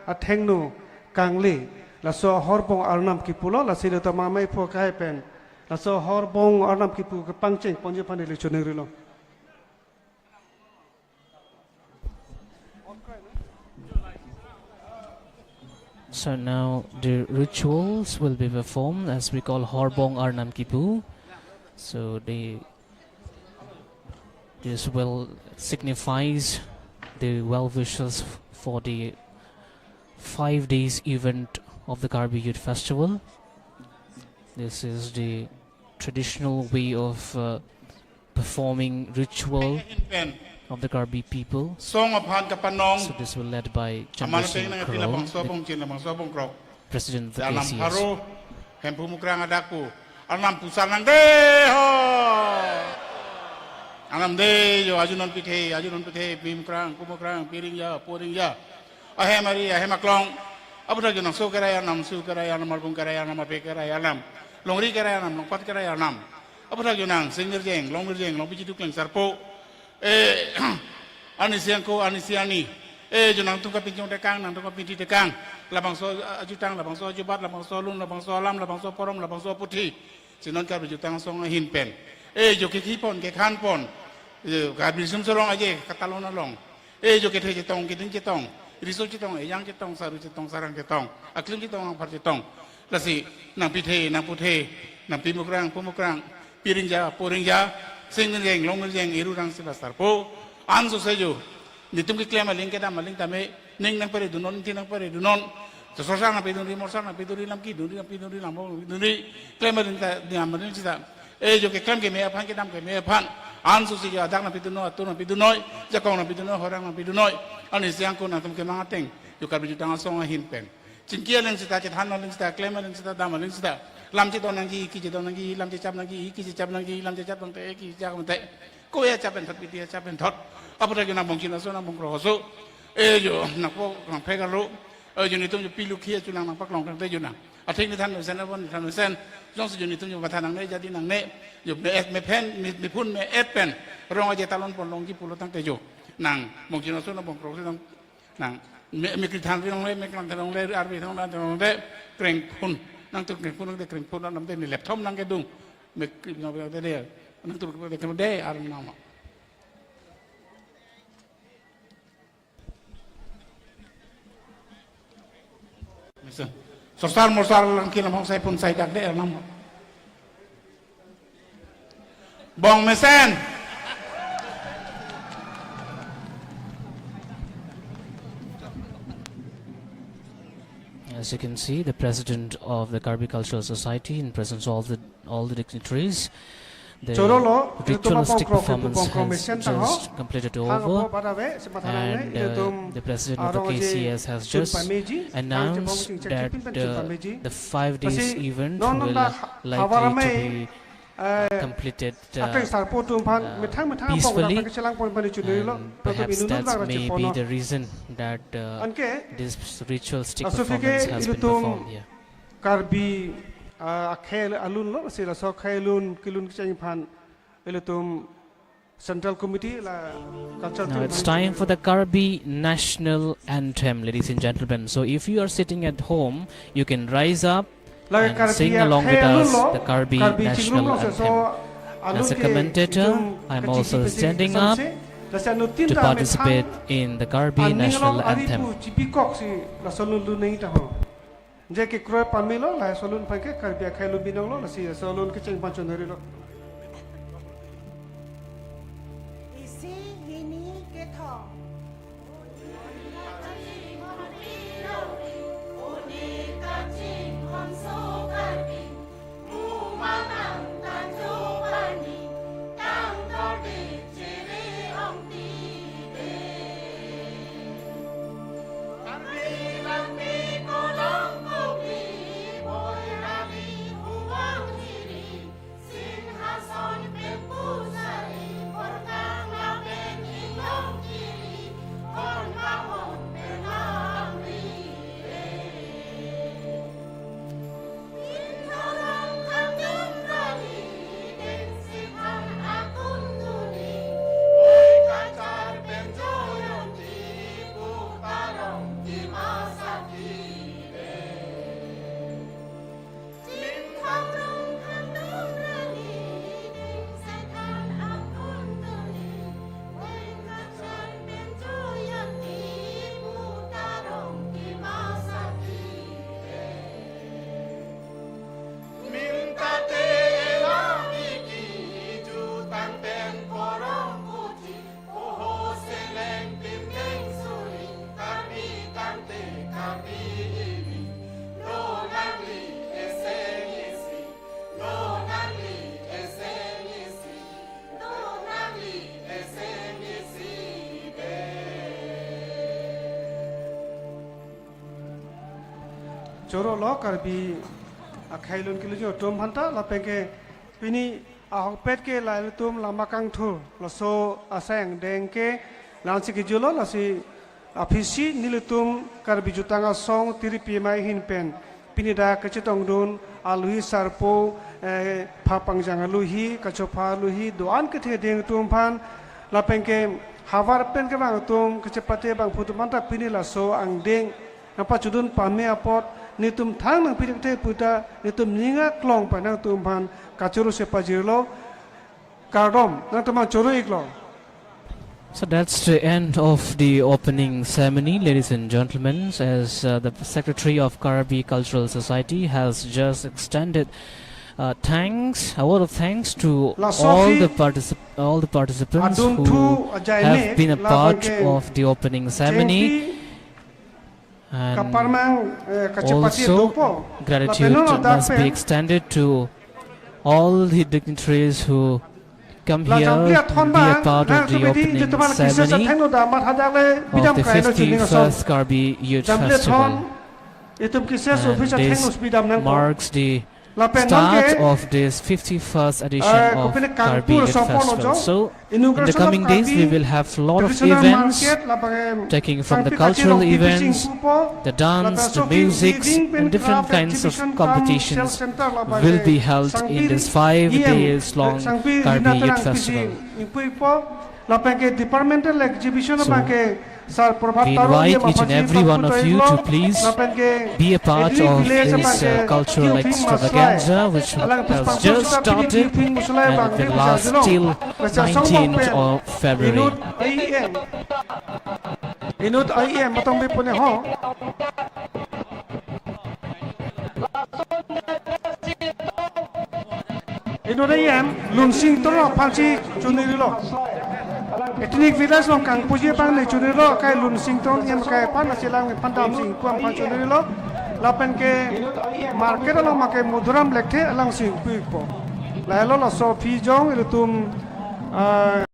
athengno kangle. Laso ahorbong arnam kipulo, lasi ilitum ameiphu akehai pen laso ahorbong arnam kipu kepangcheng ponji aphan neli chonerilo. So now the rituals will be performed, as we call Horbong Arnam Kipu. So the, this will signifies the well wishes for the five days event of the Karbi Youth Festival. This is the traditional way of, uh, performing ritual of the Karbi people. Song aphan kapanong. So this will led by Chandra Singh Kro, the president of the K C S. Arnam pharo, Hemphu Mukrang adak pu. Arnam pusar nangde ho. Arnam de jo, aju non pithe, aju non pithe, Pi Mukrang, Pu Mukrang, Pi Ringja, Pu Ringja. Ahem ari, ahem aklong. Aphuthak jo nang so kerai arnam, su kerai arnam, marbung kerai arnam, ape kerai arnam. Longri kerai arnam, longpat kerai arnam. Aphuthak jo nang, sing nirjeng, long nirjeng, long piji dukleng sarpo. Eh, arnisi angko, arnisi arni. Eh, jo nangtum kapinchong tekang, nangtum kapinthi tekang. Labangso ajutang, labangso ajubat, labangso alun, labangso alam, labangso porom, labangso aputhi. Si non Karbi Jutang Asong ahin pen. Eh, jo kekhi pon, kekhan pon. Eh, Karbi Sumsorong aje, katalon along. Eh, jo kethe chetong, keding chetong. Riso chetong, ejang chetong, saru chetong, sarang chetong. Aklim chetong, angphar chetong. Lasi, nang pithe, nang puthe, nang Pi Mukrang, Pu Mukrang, Pi Ringja, Pu Ringja, sing nirjeng, long nirjeng, eru rang sila sarpo. Anso se jo. Netum keklem aling kedam aling tame, ning nangparedunon, ingti nangparedunon. Sosor sang nangpidunri, morsang nangpidunri, lam kidunri, nangpidunri, lam bong nangpidunri. Klem aling ta, dam aling sita. Eh, jo keklem keme aphan, kedam keme aphan. Anso si jo adak nangpidunnoi, atur nangpidunnoi, jakong nangpidunnoi, horang nangpidunnoi. Arnisi angko nangtum kemang ateng. Jo Karbi Jutang Asong ahin pen. Chingki aling sita, chethan aling sita, klem aling sita, dam aling sita. Lam chedon nangji, iki chedon nangji, lam chechap nangji, iki chechap nangji, lam chechap nangte, iki chechap nangte. Ko ya chap pen thot, piti ya chap pen thot. Aphuthak jo nang bongchin aso, nang bongkrok aso. Eh jo, nang po, nang phek arlo. Eh jo netum jo pilu khia chulang nang paklong tangte jo nang. Atheng nethan mesen, apon nethan mesen. Jongsi jo netum jo matha nangne, jadi nangne. Jo me-et mephen, me, mephun me-et pen. Rong aje talon pon longji pulo tangte jo. Nang bongchin aso, nang bongkrok aso, nang Nang, me, mekri than ri longle, meklang than longle, arve than longle, than longle, krengphun. Nangtum krengphun nangte krengphun, nangte ne laptop nangkedung. Mekri nang de, nangtum krengphun de, arnam. Sorsar morsar lang kilam hong sai pun sai dak de lang. Bong mesen. As you can see, the president of the Karbi Cultural Society, in presence of the, all the dignitaries, the Choro lo, ilitum ritualistic apong krok, performance ilitum apong krok has mesen tang ho. Just completed over, and, uh, the president of the K C S has just announced that, uh, the five days event will likely to be, uh, completed, uh, peacefully, and perhaps that may be the reason that, uh, this ritualistic performance has been performed here. Karbi, ah, akhei alun lo, si laso akhei alun kelun kecheng aphan ilitum Central Committee la culture. Now it's time for the Karbi National Anthem, ladies and gentlemen. So if you are sitting at home, you can rise up and sing along with us the Karbi National Anthem. As a commentator, I'm also standing up to participate in the Karbi National Anthem. Je kekroi pamelo, laso alun aphan ke Karbi akhei alun binong lo, lasi laso alun kecheng aphan chonghari lo. Isi, hini, kethom. Choro lo Karbi akhei alun kelun atum aphanta, lapen ke pini ahokpet ke la ilitum lama kangthur laso asai angdeng ke la-ansi kejut lo, lasi aphisi nelitum Karbi Jutang Asong Tiri P M I ahin pen pini dak kachetongdun aluhi sarpo, eh, phapangjang aluhi, kachopha aluhi, do-an kethe ading atum aphan, lapen ke havar pen kevang atum, kachepate abangphu atum aphanta pini laso angdeng nangpachudun pame apot, nelitum thang nangpidikte puta, nelitum ning aklong pen nangtum aphan kachoro si pajirlo. Kardom, nangtum aphan choro iklo. So that's the end of the opening ceremony, ladies and gentlemen, as, uh, the secretary of Karbi Cultural Society has just extended, uh, thanks, a word of thanks to all the particip-, all the participants who have been a part of the opening ceremony. And also, gratitude must be extended to all the dignitaries who come here to be a part of the opening ceremony of the fifty-first Karbi Youth Festival. And this marks the start of this fifty-first edition of Karbi Youth Festival. So, in the coming days, we will have a lot of events, taking from the cultural events, the dance, the musics, and different kinds of competitions will be held in this five days long Karbi Youth Festival. Lapen ke departmental exhibition, so, lapen ke we invite each and every one of you to please be a part of this, uh, cultural extravaganza which has just started and will last till nineteenth of February. Inut I M matong be pune ho. Inut ahem Lunsing Teron aphansi chonirilo. Ethnic village along kangpuji aphan ne chonirilo, kai Lunsing Teron ahem kai aphan, lasi alang aphan Damsing Ingpu aphan chonirilo. Lapen ke market along ma ke Madhuram Lekthe, alangsi ingpu-ikpo. Lahelo laso aphi jong ilitum, ah,